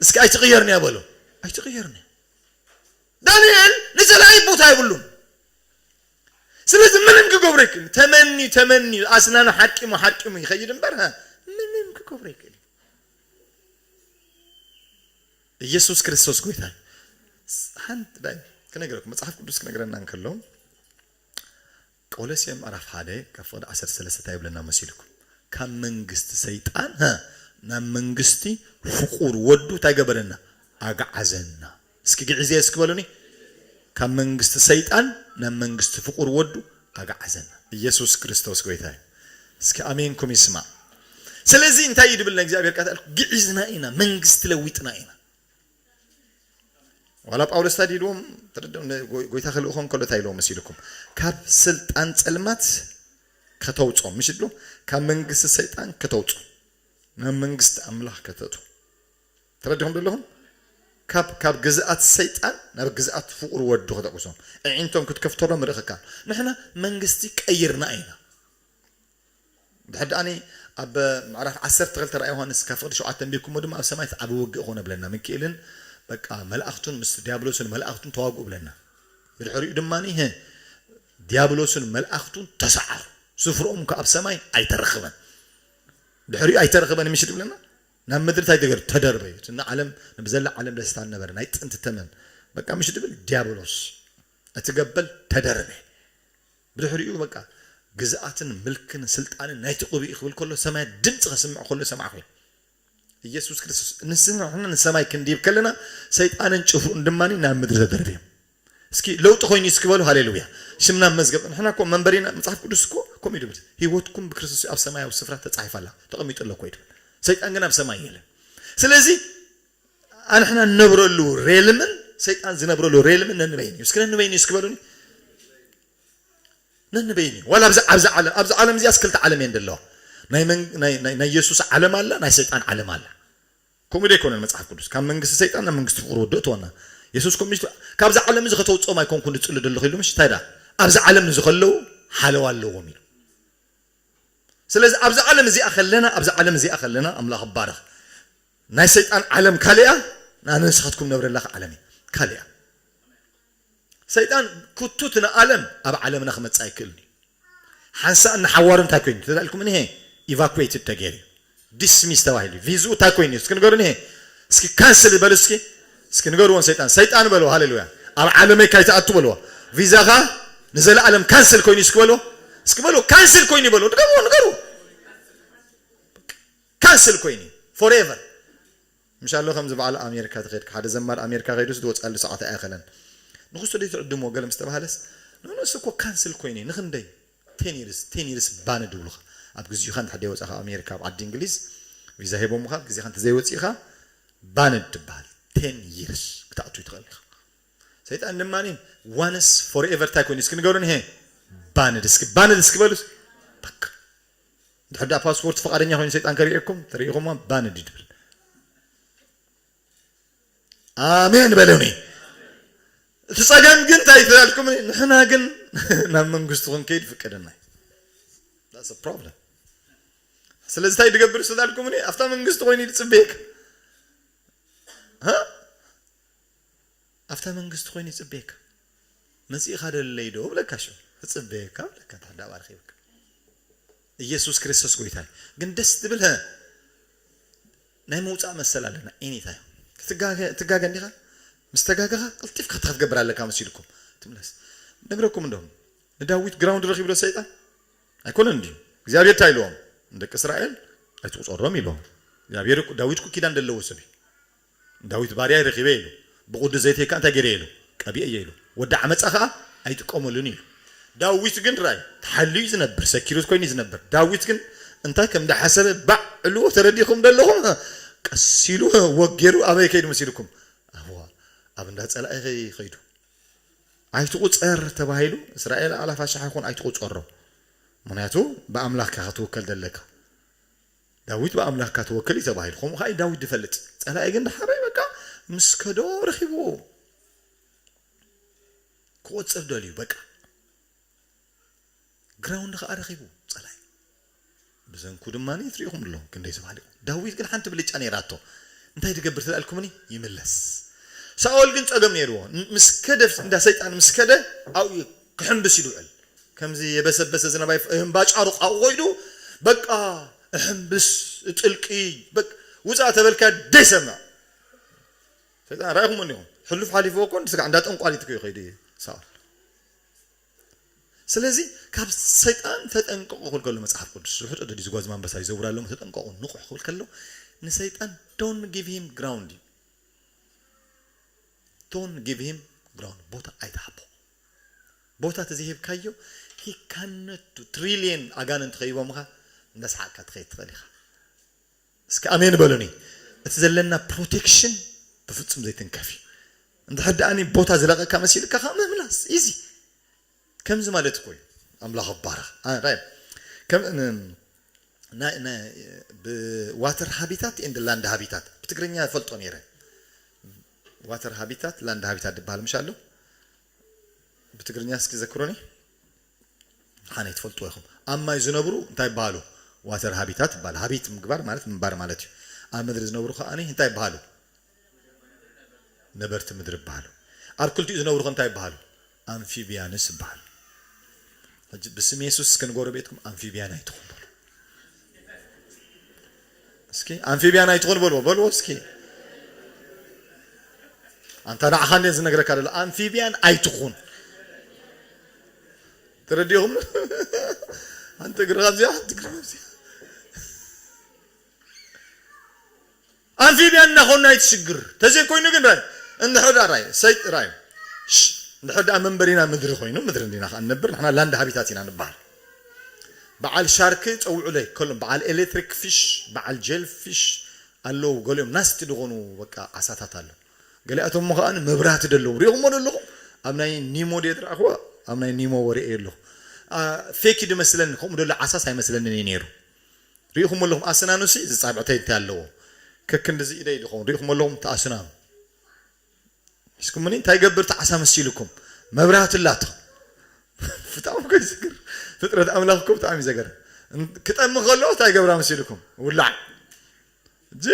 እስኪ ኣይትቕየርንያ በሉ። ኣይትቕየርንያ። ዳንኤል ንጸላኢ ቦታ የብሉን። ስለዚ ምንም ክገብሮ ይክእል። ተመኒ፣ ተመኒ፣ ኣስናኑ ሓርቂሙ፣ ሓርቂሙ ይኸይድ እምበር፣ ሃ፣ ምንም ክገብሮ ይክእል። ኢየሱስ ክርስቶስ ጎይታ እዩ። ሓንቲ ዳይ ክነግረኩም፣ መጽሓፍ ቅዱስ ክነግረና እንከሎ፣ ቆሎስየ ምዕራፍ ሓደ ካብ ፍቕዲ ዓሰርተ ሰለስተ እንታይ ይብለና መሲልኩም? ካብ መንግስቲ ሰይጣን፣ ሃ፣ ናብ መንግስቲ ፍቑር ወዱ እንታይ ገበረና? ኣግዓዘና። እስኪ ግዕዝየ እስኪ በሉኒ። ካብ መንግስቲ ሰይጣን ናብ መንግስቲ ፍቑር ወዱ ኣግዓዘና። ኢየሱስ ክርስቶስ ጎይታ እዩ። እስኪ ኣሜንኩም ይስማዕ። ስለዚ እንታይ እዩ ድብል ናይ እግዚኣብሔር ቃል? ግዒዝና ኢና፣ መንግስቲ ለዊጥና ኢና። ዋላ ጳውሎስ እንታይ ኢልዎም? ተረድኦም፣ ነ-፣ ጎይ-፣ ጎይታ ክልእኾም ከሎ እንታይ ኢልዎም መሲልኩም? ካብ ስልጣን ጸልማት ከተውጾም፣ ምሽ ድሎ? ካብ መንግስቲ ሰይጣን ከተውጾም፣ ናብ መንግስቲ ኣምላኽ ከተእቱ። ተረዲኹም ዘለኹም? ካብ፣ ካብ ግዝኣት ሰይጣን ናብ ግዝኣት ፍቑር ወዱ ከተጉሶም። ኣዒንቶም ክትከፍተሎም ርእኽካ። ንሕና መንግስቲ ቀይርና ኢና። ድሕር ደኣኒ ኣብ ምዕራፍ ዓሰርተ ክልተ ራእይ ዮሃንስ ካብ ፍቕዲ ሸውዓተ ኣንቢብኩሞ ድማ ኣብ ሰማይ ዓቢ ውግእ ኾነ ብለና። ሚካኤልን በቃ መላእኽቱን ምስ ዲያብሎስን መላእኽቱን ተዋግኡ ብለና። ብድሕሪኡ ድማ፣ ህ፣ ዲያብሎስን መላእኽቱን ተሰዓሩ። ስፍርኦም ከ ኣብ ሰማይ ኣይተረኽበን። ድሕሪኡ ኣይተረኽበን ምሽ ድብለና። ናብ ምድሪ እንታይ ተገይሩ? ተደርበ እዩ። እቲ ዓለም፣ ንብዘላ ዓለም ደስታ ነበረ። ናይ ጥንቲ ተመን። በቃ ምሽ ድብል ዲያብሎስ። እቲ ገበል ተደርበ። ብድሕሪኡ በቃ ግዝኣትን ምልክን ስልጣንን ናይቲ ቁብኢ ክብል ከሎ ሰማይ ድምፂ ከስምዕ ከሎ ሰማዕኹ። ኢየሱስ ክርስቶስ ንስና ንሰማይ ክንድይብ ከለና ሰይጣንን ጭፍሩን ድማ ናብ ምድሪ ተደርብዮም። እስኪ ለውጢ ኮይኑ እስኪ በሉ ሃሌሉያ። ሽምና መዝገብ ንሕና እኮ መንበሪና መጽሓፍ ቅዱስ እኮ ከምኡ ይብል። ህይወትኩም ብክርስቶስ ኣብ ሰማያዊ ስፍራ ተጻሒፋ ኣላ፣ ተቐሚጡ ኣሎ እኮ ይብል። ሰይጣን ግን ኣብ ሰማይ የለን። ስለዚ ኣንሕና ንነብረሉ ሬልምን ሰይጣን ዝነብረሉ ሬልምን ነንበይን እዩ። እስኪ ነንበይን እዩ እስኪ በሉኒ። ነንበይን እዩ። ዋላ ኣብዚ፣ ኣብዚ ዓለም፣ ኣብዚ ዓለም እዚኣስ ክልተ ዓለም እየን ዘለዋ። ናይ መን-፣ ናይ፣ ናይ፣ ናይ የሱስ ዓለም ኣላ፣ ናይ ሰይጣን ዓለም ኣላ። ከምኡ ዶ ኣይኮነን መጽሓፍ ቅዱስ? ካብ መንግስቲ ሰይጣን ናብ መንግስቲ ፍቕሪ ወዱ እትወና። የሱስ ከምኡ ኢሉ፣ "ካብዚ ዓለም እዚ ከተውጽኦም ኣይኮንኩን ዝጽሊ ዘለኹ" ኢሉ፣ ምሽ እንታይ ደኣ? "ኣብዚ ዓለም እዚ ከለዉ ሓለዋ ኣለዎም" ኢሉ። ስለዚ ኣብዚ ዓለም እዚኣ ከለና፣ ኣብዚ ዓለም እዚኣ ከለና፣ ኣምላኽ ይባረኽ። ናይ ሰይጣን ዓለም ካልኣ፣ ንኣነ ንስኻትኩም ነብረላ ዓለም እያ ካልኣ። ሰይጣን ክቱት ንዓለም ኣብ ዓለምና ክመጽእ ኣይክእልን እዩ። ሓንሳእ ንሓዋሩ እንታይ ኮይኑ? ተዳልኩም እኒሄ ኢቫኩዌትድ ተገይሩ እዩ። ዲስሚስ ተባሂሉ እዩ። ቪዝኡ እንታይ ኮይኑ እዩ? እስኪ ንገሩኒ። እስኪ ካንስል ይበሉ እስኪ። እስኪ ንገርዎን ሰይጣን። ሰይጣን በልዎ። ሃሌሉያ። ኣብ ዓለመይ ካይትኣቱ በልዎ። ቪዛኻ ንዘለኣለም ካንስል ኮይኑ እዩ እስኪ በልዎ። እስኪ በልዎ። ካንስል ኮይኑ በልዎ። ንገርዎ፣ ንገርዎ። ካንስል ኮይኑ። ፎርኤቨር። ምሻሎ ከምዚ በዓል ኣሜሪካ ተኸድካ፣ ሓደ ዘማሪ ኣሜሪካ ከይዱስ ዝወፅኣሉ ሰዓት ኣይኣኸለን። ንኽሱ ዘይትዕድሞ ገለ ምስ ተባሃለስ፣ ንሱ እኮ ካንስል ኮይነ ንክንደይ ቴን ይርስ ቴን ይርስ ባንድ ይብሉኻ። ኣብ ግዜኻ እንድሕር ደይወፃኻ ኣሜሪካ ኣብ ዓዲ እንግሊዝ ቪዛ ሂቦምኻ ኣብ ግዜኻ እንተዘይወፂኻ ባንድ ትበሃል። ቴን ይርስ ክትኣቱ ትኽእል ኢኻ። ሰይጣን ድማ ዋንስ ፎርኤቨር እንታይ ኮይኑ እስኪ ንገሩን ይሄ ባንድ እስኪ ባንድ እስኪ በሉስ በቃ እንድሕር ዳ ፓስፖርት ፈቃደኛ ኮይኑ ሰይጣን ከሪኤኩም ተሪኢኹማ ባንድ ይድብል። ኣሜን በለውኒ። እቲ ጸገም ግን እንታይ ትላልኩም? ንሕና ግን ናብ መንግስቲ ክንከይድ ፍቀደና እዩ። That's a problem። ስለዚ እንታይ ድገብር ስላልኩምኒ ኣብታ መንግስቲ ኮይኑ ይጽበየካ እ? ኣብታ መንግስቲ ኮይኑ ይጽበየካ መጺእኻ ደለይ ዶ ብለካ ሽ ክጽበየካ ብለካ እንተ ደኣ ረኺብካ ኢየሱስ ክርስቶስ ጎይታ እዩ። ግን ደስ ትብል ሀ ናይ ምውፃእ መሰል ኣለና። ኤኒታይም ትጋገ እንዲኻ ምስ ተጋገኻ ቅልጢፍካ ክትገብር ኣለካ መሲልኩም ትምለስ ነግረኩም እንደም ንዳዊት ግራውንድ ረኺብሎ ሰይጣን ኣይኮነን እንዲዩ እግዚኣብሔር እንታይ ኢልዎም ንደቂ እስራኤል ኣይትቁፀሮም ኢልዎም እግዚኣብሔር ዳዊት ኩ ኪዳን ደለዎ ሰብ እዩ ዳዊት ባርያ ረኺበ ኢሉ ብቕዱስ ዘይተይ ከዓ እንታይ ገይረ ኢሉ ቀቢአ ኢሉ ወዲ ዓመፃ ከዓ ኣይጥቀመሉን ኢሉ ዳዊት ግን ራይ ተሓልዩ ዝነብር ሰኪሩት ኮይኑ ዝነብር ዳዊት ግን እንታይ ከም እንዳሓሰበ ባዕሉ ተረዲኹም ዘለኹም ቀሲሉ ወጌሩ ኣበይ ከይዱ መሲልኩም ኣብዋ ኣብ እንዳ ፀላኢ ከይዱ ኣይትቑፀር ተባሂሉ እስራኤል ኣላፍ ኣሽሓ ይኹን ኣይትቑፀሮ ምክንያቱ ብኣምላኽካ ክትውከል ዘለካ ዳዊት ብኣምላኽካ ትወክል እዩ ተባሂሉ ከምኡ ከዓ ዳዊት ዝፈልጥ ፀላኢ ግን ድሓረይ በቃ ምስ ከዶ ረኪብዎ ክቆፅር ደልዩ በቃ ግራውንድ ከዓ ረኪቡ ፀላኢ ብዘንኩ ድማ ትሪኢኹም ኣለኹም ክንደይ ዝበሃል ዳዊት ግን ሓንቲ ብልጫ ነይራቶ እንታይ ትገብር ትላልኩምኒ ይምለስ ሳኦል ግን ፀገም ነይርዎ ምስ ከደ እንዳ ሰይጣን ምስ ከደ ኣብኡ ክሕምብስ ይውዕል ከምዚ የበሰበሰ ዝናብ ኣይፍ- እህምባ ጫሩቕ ኣብኡ ኮይዱ በቃ እሕምብስ እጥልቂ በቃ ውፃእ ተበልካ ደይሰምዕ ሰይጣን ራእኹም እንዲኹም ሕሉፍ ሓሊፍዎ እኮ ንስጋ እንዳ ጠንቋሊት እኮ ይኸይዱ እዩ ሳኦል ስለዚ ካብ ሰይጣን ተጠንቀቑ ክብል ከሎ መፅሓፍ ቅዱስ ዝሕጦ ደዲ ዝጓዝ ማንበሳ ይዘውር ኣሎ ተጠንቀቑ ንቑሕ ክብል ከሎ ንሰይጣን don't give him ground እዩ don't give him ground ቦታ ኣይትሃቦ ቦታ ተዘይሂብካዮ he cannot ትሪልየን ኣጋንንቲ ከይቦምኻ እንዳስሓቅካ ትኸይድ ትኽእል ኢኻ እስኪ ኣሜን በሉኒ እቲ ዘለና ፕሮቴክሽን ብፍጹም ዘይትንከፍ እዩ እንድሕር ደኣኒ ቦታ ዝለቐካ መሲልካ ካብ ምምላስ ኢዚ ከምዚ ማለት እኮ እዩ ኣምላኽ ኣባረኽ ራይ ከም ብዋተር ሃቢታት ኤንድ ላንድ ሃቢታት ብትግርኛ ፈልጦ ነይረ ዋተር ሃቢታት ላንድ ሃቢታት ዝበሃል ምሽ ኣሎ ብትግርኛ እስኪ ዘክሩኒ ሓነ ትፈልጥዎ ኢኹም ኣብ ማይ ዝነብሩ እንታይ ይበሃሉ ዋተር ሃቢታት ይበሃል ሃቢት ምግባር ማለት ምንባር ማለት እዩ ኣብ ምድሪ ዝነብሩ ከዓ እንታይ ይበሃሉ ነበርቲ ምድሪ ይበሃሉ ኣብ ክልቲኡ ዝነብሩ እንታይ ይበሃሉ ኣንፊቢያንስ ይበሃሉ ብስም የሱስ እስከ ንጎረቤትኩም ኣንፊቢያን ኣይትኹን በሉ እስኪ ኣንፊቢያን ኣይትኹን በልዎ በልዎ እስኪ ኣንታ ንዓኻ እንደ ዝነግረካ ደሎ ኣንፊቢያን ኣይትኹን ተረዲኹም ሓንቲ እግሪ ካብዚኣ ሓንቲ እግሪ ካብዚኣ ኣንፊቢያን እናኾንና ኣይትሽግር ተዘይኮይኑ ግን ራይ እንድሕር ዳኣ ራይ ሰይጥ ራይ እንድሕር ዳኣ መንበሪና ምድሪ ኮይኑ ምድሪ እንዲና ከዓ ንነብር ንሕና ላንድ ሃቢታት ኢና ንበሃል በዓል ሻርክ ፀውዑለይ ከሎም በዓል ኤሌክትሪክ ፊሽ በዓል ጀል ፊሽ ኣለዉ ገሊኦም ናስቲ ዝኾኑ በቃ ዓሳታት ኣሎ ገሊኣቶም ከኣ መብራህቲ ደለዉ ሪእኹሞ ደለኹም ኣብ ናይ ኒሞ ድየ ዝረኣኽዋ ኣብ ናይ ኒሞ ወሪኤ ኣለኹ ፌክ ድመስለኒ ከምኡ ደሎ ዓሳስ ኣይመስለንን እዩ ነይሩ ሪእኹሞ ኣለኹም ኣስናኑሲ ዝጻብዕተይ እንታይ ኣለዎ ከክንድዚ ኢደይ ድኸውን ሪእኹሞ ኣለኹም ተኣስናኑ እስኩምኒ እንታይ ገብር ተዓሳ መሲልኩም መብራህቲ ኣላቶ ብጣዕሚ እኮ ይዝግር ፍጥረት ኣምላኽ እኮ ብጣዕሚ ይዘገር ክጠሚ ከሎ እንታይ ገብራ መሲልኩም ውላዕ እዚ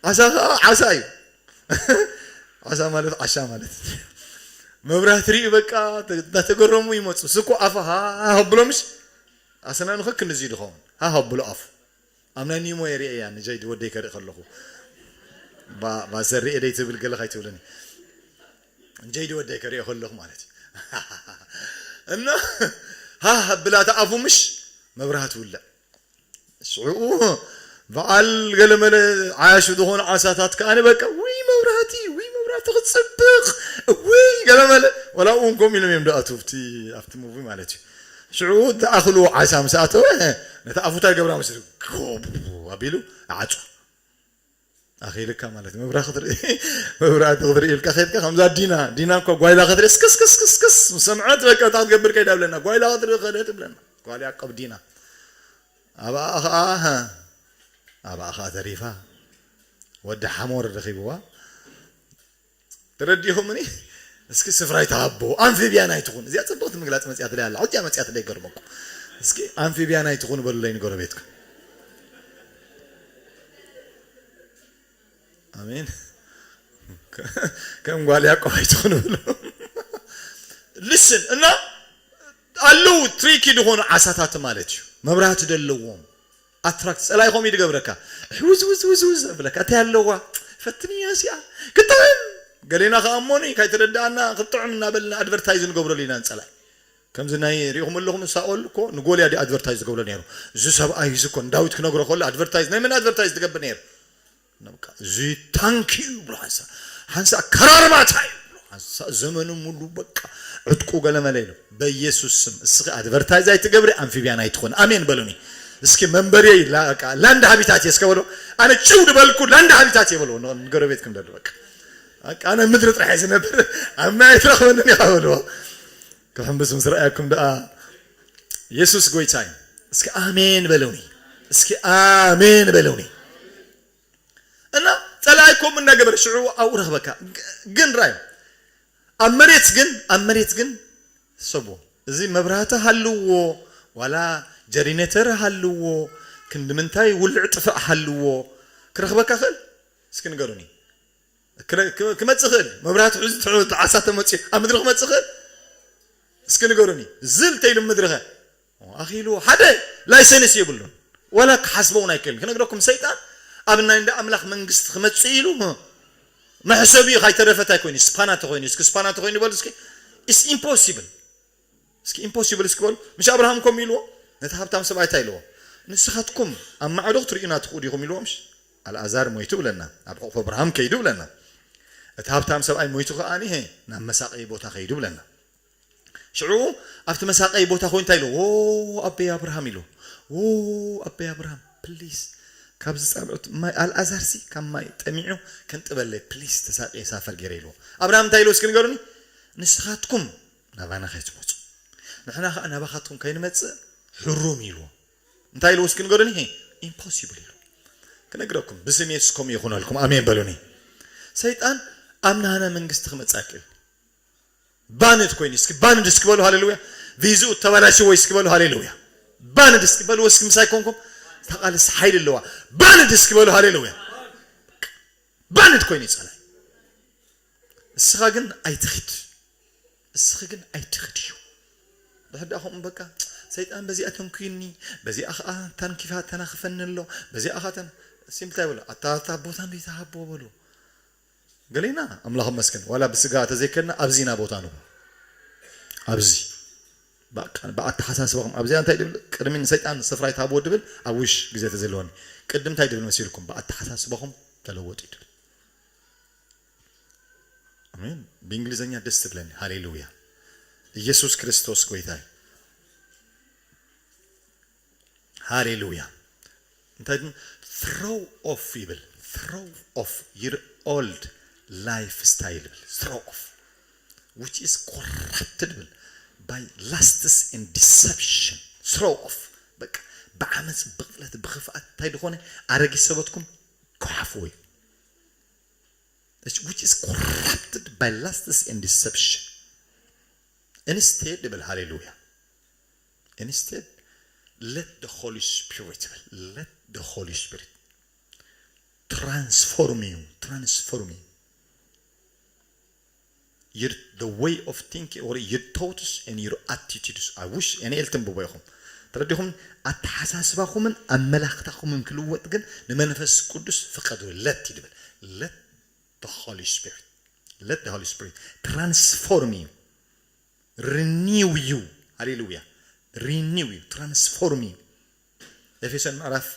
ዓሳ ከዓ ዓሳ እዩ ዓሳ ማለት ዓሻ ማለት መብራህቲ ሪኡ በቃ እናተገረሙ ይመፁ ስኮ ኣፋ ሃ ብሎ ምሽ ኣሰናንኸ ክንዚ ዝኸውን ሃ ብሎ ኣፉ ኣብ ናይ ኒሞ የርእያ ንጀይዲ ወደይ ከርኢ ከለኹ ባዘርእየ ደይ ትብል ገለ ካይትብለኒ ንጀይዲ ወደይ ከርእዮ ከለኹ ማለት እዩ እና ሃ ብላታ ኣፉ ምሽ መብራህቲ ውልዕ ሽዑ በዓል ገለመለ ዓያሹ ዝኾኑ ዓሳታት ከኣ በቃ ውይ መብራህቲ ውይ መብራህቲ ክፅብቕ ውይ ገለ መለ ወላ እውን ከምኡ ኢሎም እዮም ደኣቱ ኣብቲ ኣብቲ ሙቪ ማለት እዩ። ሽዑ ዝኣኽልዎ ዓሳ ምስ ኣተወ ነቲ ኣፉ እንታይ ገብራ መስሉ ጎብ ኣቢሉ ይዓጹ። ኣኺልካ ማለት እዩ። መብራህቲ ክትርኢ መብራህቲ ክትርኢ ኢልካ ከድካ ከምዛ ዲና ዲና እኮ ጓይላ ክትርኢ ስክስክስክስክስ ምስ ሰምዐት በቃ እንታይ ክትገብር ከይዳ ብለና ጓይላ ክትርኢ ከደ ትብለና። ጓል ያዕቆብ ዲና ኣብኣ ኸዓ ኣብኣ ኸዓ ተሪፋ ወዲ ሓሞር ረኺብዋ። ተረዲኹምኒ? እስኪ ስፍራ ይተሃቦ ኣንፊብያን ኣይትኹን። እዚኣ ጽብቕቲ ምግላጽ መጽያትለይ ኣላ። ሕጂ መጽያትለይ ገርመኩም። እስኪ ኣንፊብያን ኣይትኹን በሉለይ ንጎረቤትኩም። ኣሜን። ከም ጓል ያዕቆብ ኣይትኹን በሉ። ልስን እና ኣለዉ ትሪኪ ዝኾኑ ዓሳታት ማለት እዩ። መብራህቲ ደለዎም ኣትራክት ጸላኢ ከምኡ እዩ ዝገብረካ። ውዝ ውዝ ውዝ ውዝ ኣብለካ እንታይ ኣለዋ ፈትንያ እዚኣ ክጥዕም ገሌና ከኣ እሞኒ ካይተረዳኣና ክጥዕም እናበልና ኣድቨርታይዝ ንገብረሉ ኢና ንጸላኢ። ከምዚ ናይ ሪኢኹም ኣለኹም ሳኦል እኮ ንጎልያድ ኣድቨርታይዝ ዝገብሮ ነይሩ። እዚ ሰብኣይ እዚ እኮ ንዳዊት ክነግሮ ከሎ ኣድቨርታይዝ ናይ መን ኣድቨርታይዝ ትገብር ነይሩ? በቃ እዚ ታንክ እዩ ብሎ ሓንሳ ሓንሳ ከራርባታ እዩ ብሎ ሓንሳ ዘመኑ ሙሉ በቃ ዕጥቁ ገለመለ ኢሉ በኢየሱስ ስም እስኺ ኣድቨርታይዝ ኣይትገብሪ ኣንፊብያን ኣይትኾን ኣሜን በሉኒ። እስኪ መንበሪ ላንድ ሃቢታት እየ እስከ በሎ። ኣነ ጭው ድበልኩ ላንድ ሃቢታት እየ በሎ። ንጎረቤትኩም ደሉ በቃ በቃ ኣነ ምድሪ ጥራሕ እየ ዝነብር ኣብ ማይ ትረኽበንን ኢኻ በልዎ። ክሕምብስ ምስ ረኣየኩም ደኣ የሱስ ጎይታ እዩ። እስኪ ኣሜን በለውኒ። እስኪ ኣሜን በለውኒ። እና ጸላኢ ከምኡ እናገበረ ሽዑ ኣብኡ ረኽበካ። ግ- ግን ራይ ኣብ መሬት ግን ኣብ መሬት ግን ሰቡ እዚ መብራህቲ ሃልዎ ዋላ ጀሪኔተር ሃልዎ ክንዲ ምንታይ ውልዕ ጥፍእ ሃልዎ ክረኽበካ ክእል እስኪ ንገሩኒ። ክረ- ክመ- ክመጽእ ክእል መብራህቲ ሒዙ ትሕቲ ዓሳ ተመጽኡ ኣብ ምድሪ ክመጽእ ክእል እስኪ ንገሩኒ። ዝል ተይሉ ምድሪ ኸ ኣኺሉ ሓደ ላይሰንስ የብሉን። ዋላ ክሓስቦ እውን ኣይክእልን። ክነግረኩም ሰይጣን ኣብ ናይ እንዳ ኣምላኽ መንግስቲ ክመጽእ ኢሉ መሕሰቢኡ ካይተረፈ እንታይ ኮይኑ ስፓና ተኮይኑ እስኪ ስፓና ተኮይኑ በሉ እስኪ። It's impossible እስኪ ኢምፖሲብል እስኪ በሉ። ምሽ ኣብርሃም ከም ኢልዎ ነቲ ሃብታም ሰብኣይ እንታይ ኢልዎ? ንስኻትኩም ኣብ ማዕዶ ክትርእዩና ትኽእሉ ኢኹም ኢልዎ። ምሽ ኣልኣዛር ሞይቱ ብለና ኣብ ሕቑፍ ኣብርሃም ከይዱ ብለና። እቲ ሃብታም ሰብኣይ ሞይቱ ከኣ ኒሄ ናብ መሳቀይ ቦታ ከይዱ ብለና። ሽዑ ኣብቲ መሳቀይ ቦታ ኮይኑ እንታይ ኢልዎ? ዎ ኣበይ ኣብርሃም ኢልዎ። ዎ ኣበይ ኣብርሃም ፕሊስ ካብዚ ጻብዕት ማይ ኣልኣዛርሲ ካብ ማይ ጠሚዑ ከንጥበለይ ፕሊስ ተሳቅየ ሳፈር ገይረ ኢልዎ። ኣብርሃም እንታይ ኢልዎ እስኪ ንገሩኒ? ንስኻትኩም ናባና ከይትመጹ ንሕና ኸዓ ናባኻትኩም ከይንመጽእ ሕሩም ኢልዎ። እንታይ ኢልዎ እስኪ ንገሩኒ? ኢምፖሲብል ኢልዎ። ክነግረኩም ብስም የሱስ ከምኡ ይኹነልኩም ኣሜን በሉኒ። ሰይጣን ኣብ ናህና መንግስቲ ክመጽእ ኣይክእል። ባንድ ኮይኑ እስኪ ባንድ እስኪ በሉ ሃሌሉያ። ቪዝኡ ተበላሽዎ እስኪ በሉ ሃሌሉያ። ባንድ እስኪ በሉ እስኪ ምሳይ ኮንኩም ተቃልስ ሓይል ኣለዋ። ባንድ እስኪ በሉ ሃሌሉያ። ባንድ ኮይኑ ይጸላይ እስኻ ግን ኣይትኽድ። እስኺ ግን ኣይትኽድዩ። ብሕዳኹም በቃ ሰይጣን በዚኣ ተንኩይኒ በዚኣ ኸዓ ታንኪፋ ተናኽፈኒ ኣሎ በዚኣ ኸዓ ተን ሲምታይ በሎ ኣታ ኣታ ቦታ እንዶ ይተሃቦ በሎ። ገሌና ኣምላኽ መስገን ዋላ ብስጋ ተዘይከድና ኣብዚና ቦታ ንቦ ኣብዚ በቃ ብኣተሓሳስባኹም ኣብዚኣ እንታይ ድብል ቅድሚ ንሰይጣን ስፍራ ይትሃብዎ ድብል ኣብ ውሽ ግዜ ተዘለወኒ ቅድም እንታይ ድብል መሲልኩም ብኣተሓሳስባኹም ተለወጡ ድብል ኣሜን። ብእንግሊዝኛ ደስ ትብለኒ። ሃሌሉያ። ኢየሱስ ክርስቶስ ጎይታ እዩ። ሃሌሉያ። እንታይ ግን throw off ይብል። Throw off your old lifestyle ይብል። Throw off which is corrupted ይብል by lusts and deception. Throw off በቃ ብዓመፅ ብቕጥለት ብኽፍኣት እንታይ ዝኾነ ኣረጊት ሰበትኩም ክሓፍዎ እዩ። Which is corrupted by lusts and deception. Instead ይብል ሃሌሉያ። Instead let the Holy Spirit ይብል let the Holy Spirit transform you transform you your the way of thinking or your thoughts and your attitudes I wish እኔ ኢልትንብቦ ኢኹም ተረዲኹም ኣተሓሳስባኹምን ኣመላኽታኹምን ክልወጥ ግን ንመንፈስ ቅዱስ ፍቀዱ let ይድብል let the Holy Spirit let the Holy Spirit transform you renew you ሃሌሉያ renew you transform you ኤፌሶን ምዕራፍ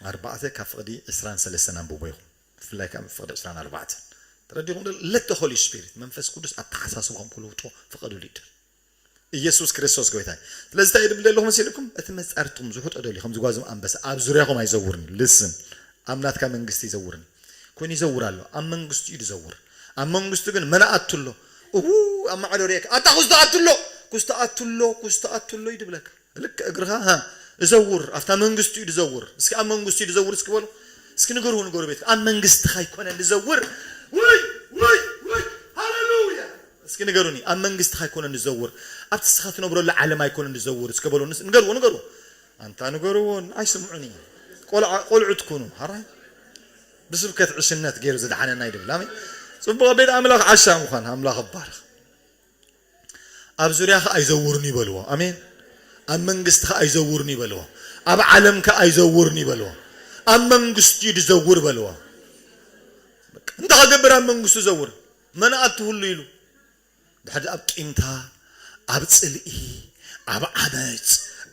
ኣርባዕተ ካብ ፍቕዲ ዕስራን ሰለስተን ኣንብቦ ኢኹም ብፍላይ ካብ ፍቕዲ ዕስራን ኣርባዕተን ተረዲኹም ዶ? Let the Holy Spirit፣ መንፈስ ቅዱስ ኣተሓሳስባኹም ክልውጦ ፍቐዱሉ ይደል። ኢየሱስ ክርስቶስ ጎይታ እዩ። ስለዚ እንታይ ድብል ዘለኹ መሲልኩም? እቲ መጻርትኹም ዝሑጦ ደልዩ ከም ዝጓዝም ኣንበሳ ኣብ ዙርያኹም ኣይዘውርን። ልስን ኣብ ናትካ መንግስቲ ይዘውርን። ኮይኑ ይዘውር ኣሎ። ኣብ መንግስቱ እዩ ዝዘውር። ኣብ መንግስቱ ግን መን ኣቱ ኣሎ? እሁ ኣብ ማዕዶ ርኤካ ኣታ ኩስቶ ኣቱ ኣሎ። ኩስቶ ኣቱ ኣሎ። ኩስቶ ኣቱ ኣሎ እዩ ድብለካ። ልክ እግርኻ ሃ እዘውር ኣብታ መንግስቱ እዩ ዝዘውር። እስኪ ኣብ መንግስቱ እዩ ዝዘውር እስኪ በሉ። እስኪ ንገሩ ንገሩ ቤት ኣብ መንግስትኻ ኣይኮነን ዝዘውር። ወይ ወይ ወይ ሃሌሉያ። እስኪ ንገሩኒ ኣብ መንግስትኻ ኣይኮነን ዝዘውር። ኣብቲ እስኻ ትነብረሉ ዓለም ኣይኮነን ዝዘውር እስኪ በሉ። ንስ- ንገርዎ ንገርዎ። ኣንታ ንገርዎ ኣይስምዑን እዩ። ቆልዓ ቆልዑ ትኩኑ ሃራይ ብስብከት ዕሽነት ገይሩ ዝድሓነና ይድብል። ኣሜን። ጽቡቕ ቤት ኣምላኽ ዓሻ ምዃን ኣምላኽ ይባረኽ። ኣብ ዙርያኻ ኣይዘውርን ይበልዎ። ኣሜን። ኣብ መንግስትኻ ኣይዘውርን ይበልዎ። ኣብ ዓለምካ ኣይዘውርን ይበልዎ። ኣብ መንግስቱ እዩ ዝዘውር በልዎ። በቃ፣ እንታይ ክገብር ኣብ መንግስቱ ዘውር? መን ኣትህሉ ኢሉ። ድሕሪ ኣብ ቂምታ፣ ኣብ ጽልኢ፣ ኣብ ዓመጽ፣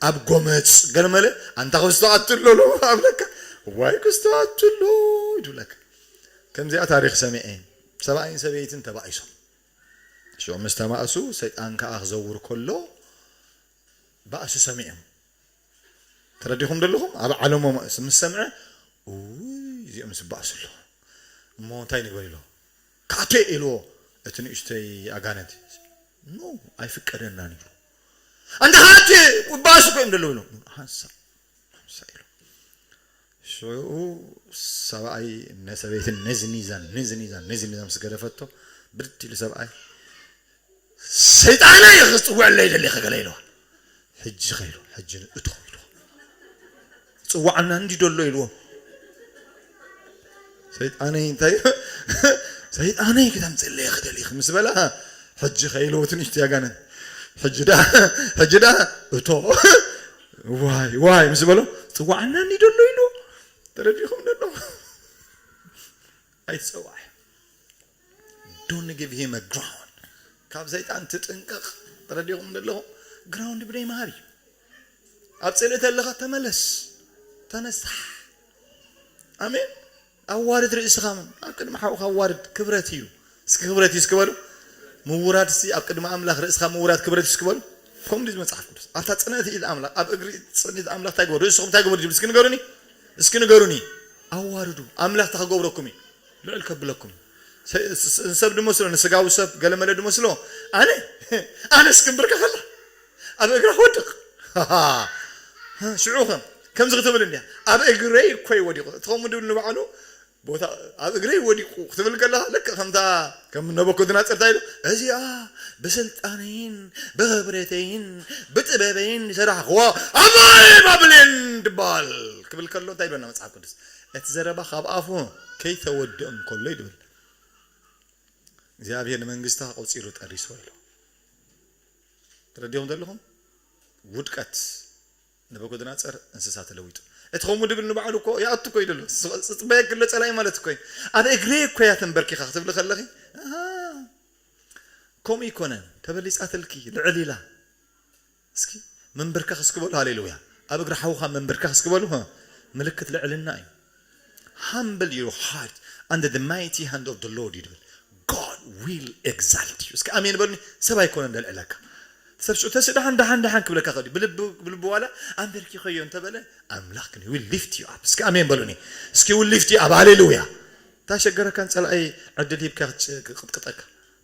ኣብ ጎመጽ፣ ገለመለ፣ ኣንታ ክስቶ ኣትሎ ኣለዎ ኣብለካ። ዋይ ክስቶ ኣትሎ ይድብለካ። ከምዚኣ ታሪኽ ሰሚዐ። ሰብኣይን ሰበይትን ተባኢሶም። ሽዑ ምስ ተማእሱ፣ ሰይጣን ከኣ ክዘውር ከሎ፣ ባእሲ ሰሚዖም። ተረዲኹም ደለኹም? ኣብ ዓለሞም ምስ ሰምዐ፣ "ውይ፣ እዚኦም ዝባእሱ ኣለዉ። እሞ እንታይ ንግበር?" ኢሎ። "ካቴ!" ኢልዎ፣ እቲ ንእሽተይ ኣጋንንት። "ኖ፣ ኣይፍቀደናን" ኢሉ። "ኣንታ ካቴ፣ ይባእሱ እኮ እዮም ደለዉ" ኢሉ። "ሓንሳእ፣ ሓንሳእ" ኢሉ። ሽዑ ሰብኣይ ነሰበይትን ነዝኒዛን፣ ነዝኒዛን፣ ነዝኒዛን ምስ ገደፈቶ፣ ብድድ ኢሉ ሰብኣይ፣ "ሰይጣነይ ክጽውዐለይ ደሊኸ?" ገለ ኢልዋ። "ሕጂ ኸ?" ኢሉ። "ሕጂ እቶ" ኢልዎ። "ጽዋዓና እንዲ ደሎ?" ኢልዎ። "ሰይጣነይ እንታይ?" "ሰይጣነይ ክተምጽእለይ ክደሊኽ?" ምስ በላ፣ "ሕጂ ኸ?" ኢልዎ። ትንሽቲ ያጋነን፣ "ሕጂ ዳ፣ ሕጂ ዳ እቶ ዋይ፣ ዋይ" ምስ በሎ፣ "ጽዋዓና እንዲ ደሎ?" ኢልዎ። ተረዲኹም ደሎ? ኣይትጸዋዕ። Don't give him a ground። ካብ ሰይጣን ትጥንቀቕ። ተረዲኹም ደለኹም? ግራውንድ ብደይ መሃር እዩ። ኣብ ጽልኢ ተለኻ ተመለስ። ተነሳሕ። ኣሜን። ኣዋርድ ርእስኻ፣ ምን ኣብ ቅድሚ ሓውኻ ኣዋርድ፣ ክብረት እዩ። እስኪ ክብረት እዩ እስኪ በሉ። ምውራድ እስቲ ኣብ ቅድሚ ኣምላኽ ርእስኻ ምውራድ ክብረት እዩ እስኪ በሉ። ከምኡ እዩ መጽሓፍ ቅዱስ። ኣብታ ጽንዕቲ ኢድ ኣምላኽ፣ ኣብ እግሪ ጽንዕቲ ኣምላኽ እንታይ ግበሩ? ርእስኹም እንታይ ግበሩ? እስኪ ንገሩኒ። እስኪ ንገሩኒ። ኣዋርዱ። ኣምላኽ እንታይ ክገብረኩም እዩ? ልዕል ከብለኩም። ሰ-፣ ስ-፣ ስ-፣ ሰብ ድመስሎ፣ ንስጋዊ ሰብ ገለመለ ድመስሎ። ኣነ፣ ኣነ እስኪ እምብርከኸላ። ኣብ እግራ ክወድቕ። ሽዑ ኸም-፣ ከምዚ ክትብል እንድያ። ኣብ እግረይ እኮ እዩ ወዲቑ። እቲ ከምኡ ድብል ንባዕሉ፣ ቦታ ኣብ እግረይ ወዲቑ ክትብል ከለኻ፣ ልክዕ ከምታ፣ ከም ነቡከደነፆር እንታይ ኢሉ፣ "እዚኣ ብስልጣነይን ብኽብረተይን ብጥበበይን ዝሰራሕኽዋ ኣባይ ባብሌን ትበሃል" ክብል ከሎ እንታይ ይብለና መጽሓፍ ቅዱስ? እቲ ዘረባ ካብ ኣፉ ከይተወድእ እንከሎ እዩ ዝብል። እግዚኣብሔር ንመንግስታ ቆጺሩ ጠሪስዎ ኢሉ። ተረዲኹም ዘለኹም? ውድቀት። ነቡከደነፆር እንስሳ ተለዊጡ። እቲ ከምኡ ድብል ንባዕሉ እኮ ይኣቱ እኮ እዩ ዘሎ። ስ-፣ ጽጽበየኪ ኣሎ ጸላኢ ማለት እኮ እዩ። ኣብ እግረይ እኮ እያ ተንበርኪኻ ክትብሊ ከለኺ፣ ኣሃ፣ ከምኡ ይኮነን። ተበሊጻትልኪ፣ ልዕል ኢላ። እስኪ መንበርከኽ እስኪ በሉ፣ ሃሌሉያ። ኣብ እግሪ ሓውኻ መንበርከኽ እስኪ በሉ፣ ህ፣ ምልክት ልዕልና እዩ። Humble your heart under the mighty hand of the Lord እዩ ድብል። God will exalt you። እስኪ ኣሜን በሉኒ። ሰብ ኣይኮነን ደልዕለካ። ሰብ ሽዑ ተስ ደሓን፣ ደሓን፣ ደሓን ክብለካ ከዲ ብልቢ፣ ብልቢ ዋላ ኣንበርኪኸዮ እንተበለ፣ ኣምላኽ ግን will lift you up። እስኪ ኣሜን በሉኒ። እስኪ will lift you up። ሃሌሉያ። ታሸገረካን ጸላኢ ዕድል ሂብካ ክጭ-፣ ክቕጥቅጠካ።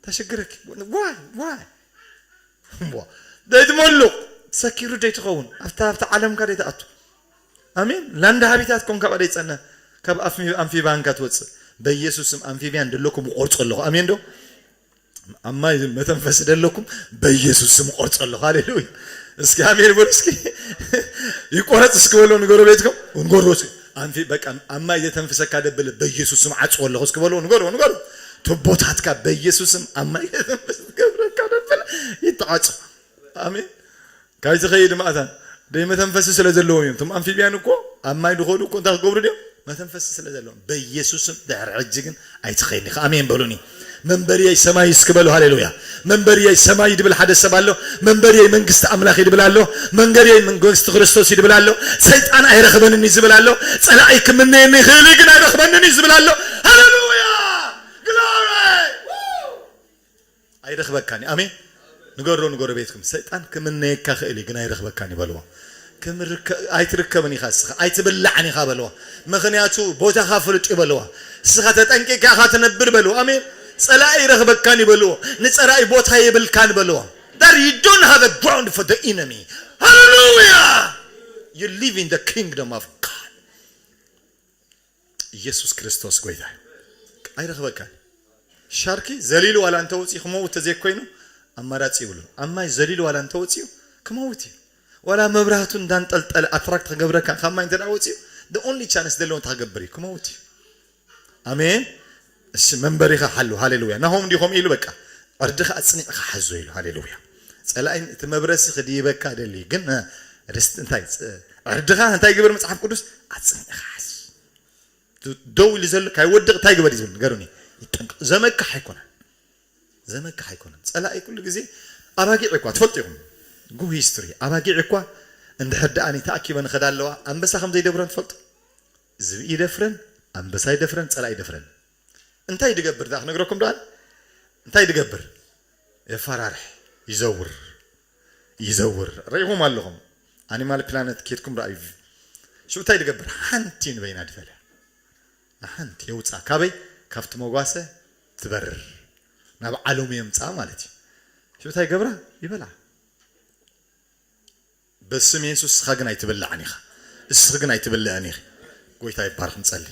ታሸገረኪ። ዋይ፣ ዋይ። እምቧ። ደይትመሉቕ። ሰኪሩ ደይትኸውን። ኣብታ፣ ኣብታ ዓለምካ ደይትኣቱ። ኣሜን። ላንዳ ሃቢታት ኮንካ ባደይ ጸነ። ካብ ኣፍ-፣ ኣንፊባንካ ትወጽእ። በኢየሱስ ስም ኣንፊቢያን ደለኩም ቆርጾ ኣለኹ። ኣሜን ዶ? ኣብ ማይ መተንፈሲ ደለኩም በኢየሱስ ስም ቆርጾ ኣለኹ። ሃሌሉያ። እስኪ ኣሜን በሉ እስኪ። ይቆረጽ እስኪ በሉ ንገሩ ቤትኩም። ንገሩ እስኪ። ኣንፊ-፣ በቃ ኣብ ማይ ዘተንፍሰካ ደብል በኢየሱስ ስም ዓጽዎ ኣለኹ እስኪ በሉ። ንገሩ፣ ንገሩ። ቱቦታትካ በኢየሱስ ስም ኣብ ማይ ዘተንፍስ ገብረካ ደብል ይተዓጽ። ኣሜን። ካብ ዝኸይድ ማእታን ደይ መተንፈሲ ስለ ዘለዎም እዮም። እቶም ኣምፊብያን እኮ ኣብ ማይ ድኸዱ እኮ እንታይ ክገብሩ ድዮም? መተንፈሲ ስለ ዘለዎም። በኢየሱስ ስም ድሕሪ ሕጂ ግን ኣይትኸይድን ኢኻ። ኣሜን በሉኒ። መንበርየይ ሰማይ እስኪ በሉ። ሃሌሉያ። መንበርየይ ሰማይ ድብል ሓደ ሰብ ኣሎ። መንበርየይ መንግስቲ ኣምላኽ እዩ ድብል ኣሎ። መንበርየይ መንግስቲ ክርስቶስ እዩ ድብል ኣሎ። ሰይጣን ኣይረኽበንን እዩ ዝብል ኣሎ። ጸላኢ ክምነየኒ ይኽእል እዩ ግን ኣይረኽበንን እዩ ዝብል ኣሎ። ሃሌሉያ። ግሎሪ። ኣይረኽበካን እዩ። ኣሜን። ንገሮ ንጎረቤትኩም፣ ሰይጣን ክምነየካ ክእል እዩ፣ ግን ኣይረኽበካን እዩ በልዎ። ክምርከ-፣ ኣይትርከብን ኢኻ እስኻ፣ ኣይትብላዕን ኢኻ በልዎ። ምኽንያቱ ቦታኻ ፍልጥ እዩ በልዎ። እስኻ ተጠንቂቕካ ኢኻ ትነብር በልዎ። ኣሜን። ጸላኢ ኣይረኽበካን እዩ በልዎ። ንጸላኢ ቦታ የብልካን በልዎ። That you don't have a ground for the enemy. ሃሌሉያ። You live in the kingdom of God. ኢየሱስ ክርስቶስ ጎይታ እዩ። ኣይረኽበካን። ሻርኪ ዘሊሉ ዋላ እንተወፂኡ ክመውት ተዘይኮይኑ ኣማራፂ ይብሉ። ኣብ ማይ ዘሊሉ ዋላ እንተወፂኡ ክመውት እዩ። ዋላ መብራህቱ እንዳንጠልጠለ ኣትራክት ክገብረካ ካብ ማይ እንተ ደኣ ወፂኡ፣ the only chance ዘለዎ እንታይ ክገብር እዩ? ክመውት እዩ። ኣሜን። እሺ መንበሪኻ ሓሉ። ሃሌሉያ። ናሆም እንዲኹም ኢሉ በቃ ዕርድኻ ኣጽኒዕኻ ሓዞ ኢሉ። ሃሌሉያ። ጸላኢ እቲ መብረሲ ክድይበካ ደሊ ግን፣ እ፣ ርስቲ እንታይ ጽ-፣ ዕርድኻ እንታይ ግበር መጽሓፍ ቅዱስ ኣጽኒዕኻ ሓዝ። ደው ኢሉ ዘሎ ካይወድቕ እንታይ ግበር እዩ ዝብል ንገሩኒ። ይጠንቀቕ። ዘመካሕ ኣይኮነን። ዘመካሕ ኣይኮነን። ጸላኢ ኩሉ ግዜ ኣባጊዕ እኳ ትፈልጡ ኢኹም። ጉ ሂስትሪ ኣባጊዕ እኳ እንድሕር ደኣ ተኣኪበን ይኸዳ ኣለዋ፣ ኣንበሳ ከም ዘይደፍረን ትፈልጡ። ዝብኢ ይደፍረን፣ ኣንበሳ ይደፍረን፣ ጸላኢ ይደፍረን። እንታይ ድገብር ደኣ ክነግረኩም ደኣ? እንታይ ድገብር? የፈራርሕ፣ ይዘውር፣ ይዘውር። ርኢኹም ኣለኹም። ኣኒማል ፕላነት ኬድኩም ረኣዩ። ሽው እንታይ ድገብር? ሓንቲ ንበይና ድፈልያ። ንሓንቲ የውፅኣ። ካበይ? ካብቲ መጓሰ ትበርር። ናብ ዓለሙ የምፅኣ ማለት እዩ። ሽው እንታይ ገብራ? ይበላ። በስም የሱስ እስኻ ግን ኣይትብላዕን ኢኻ። እስኺ ግን ኣይትብልዕን ኢኺ። ጎይታ ይባርኽ። ንጸሊ።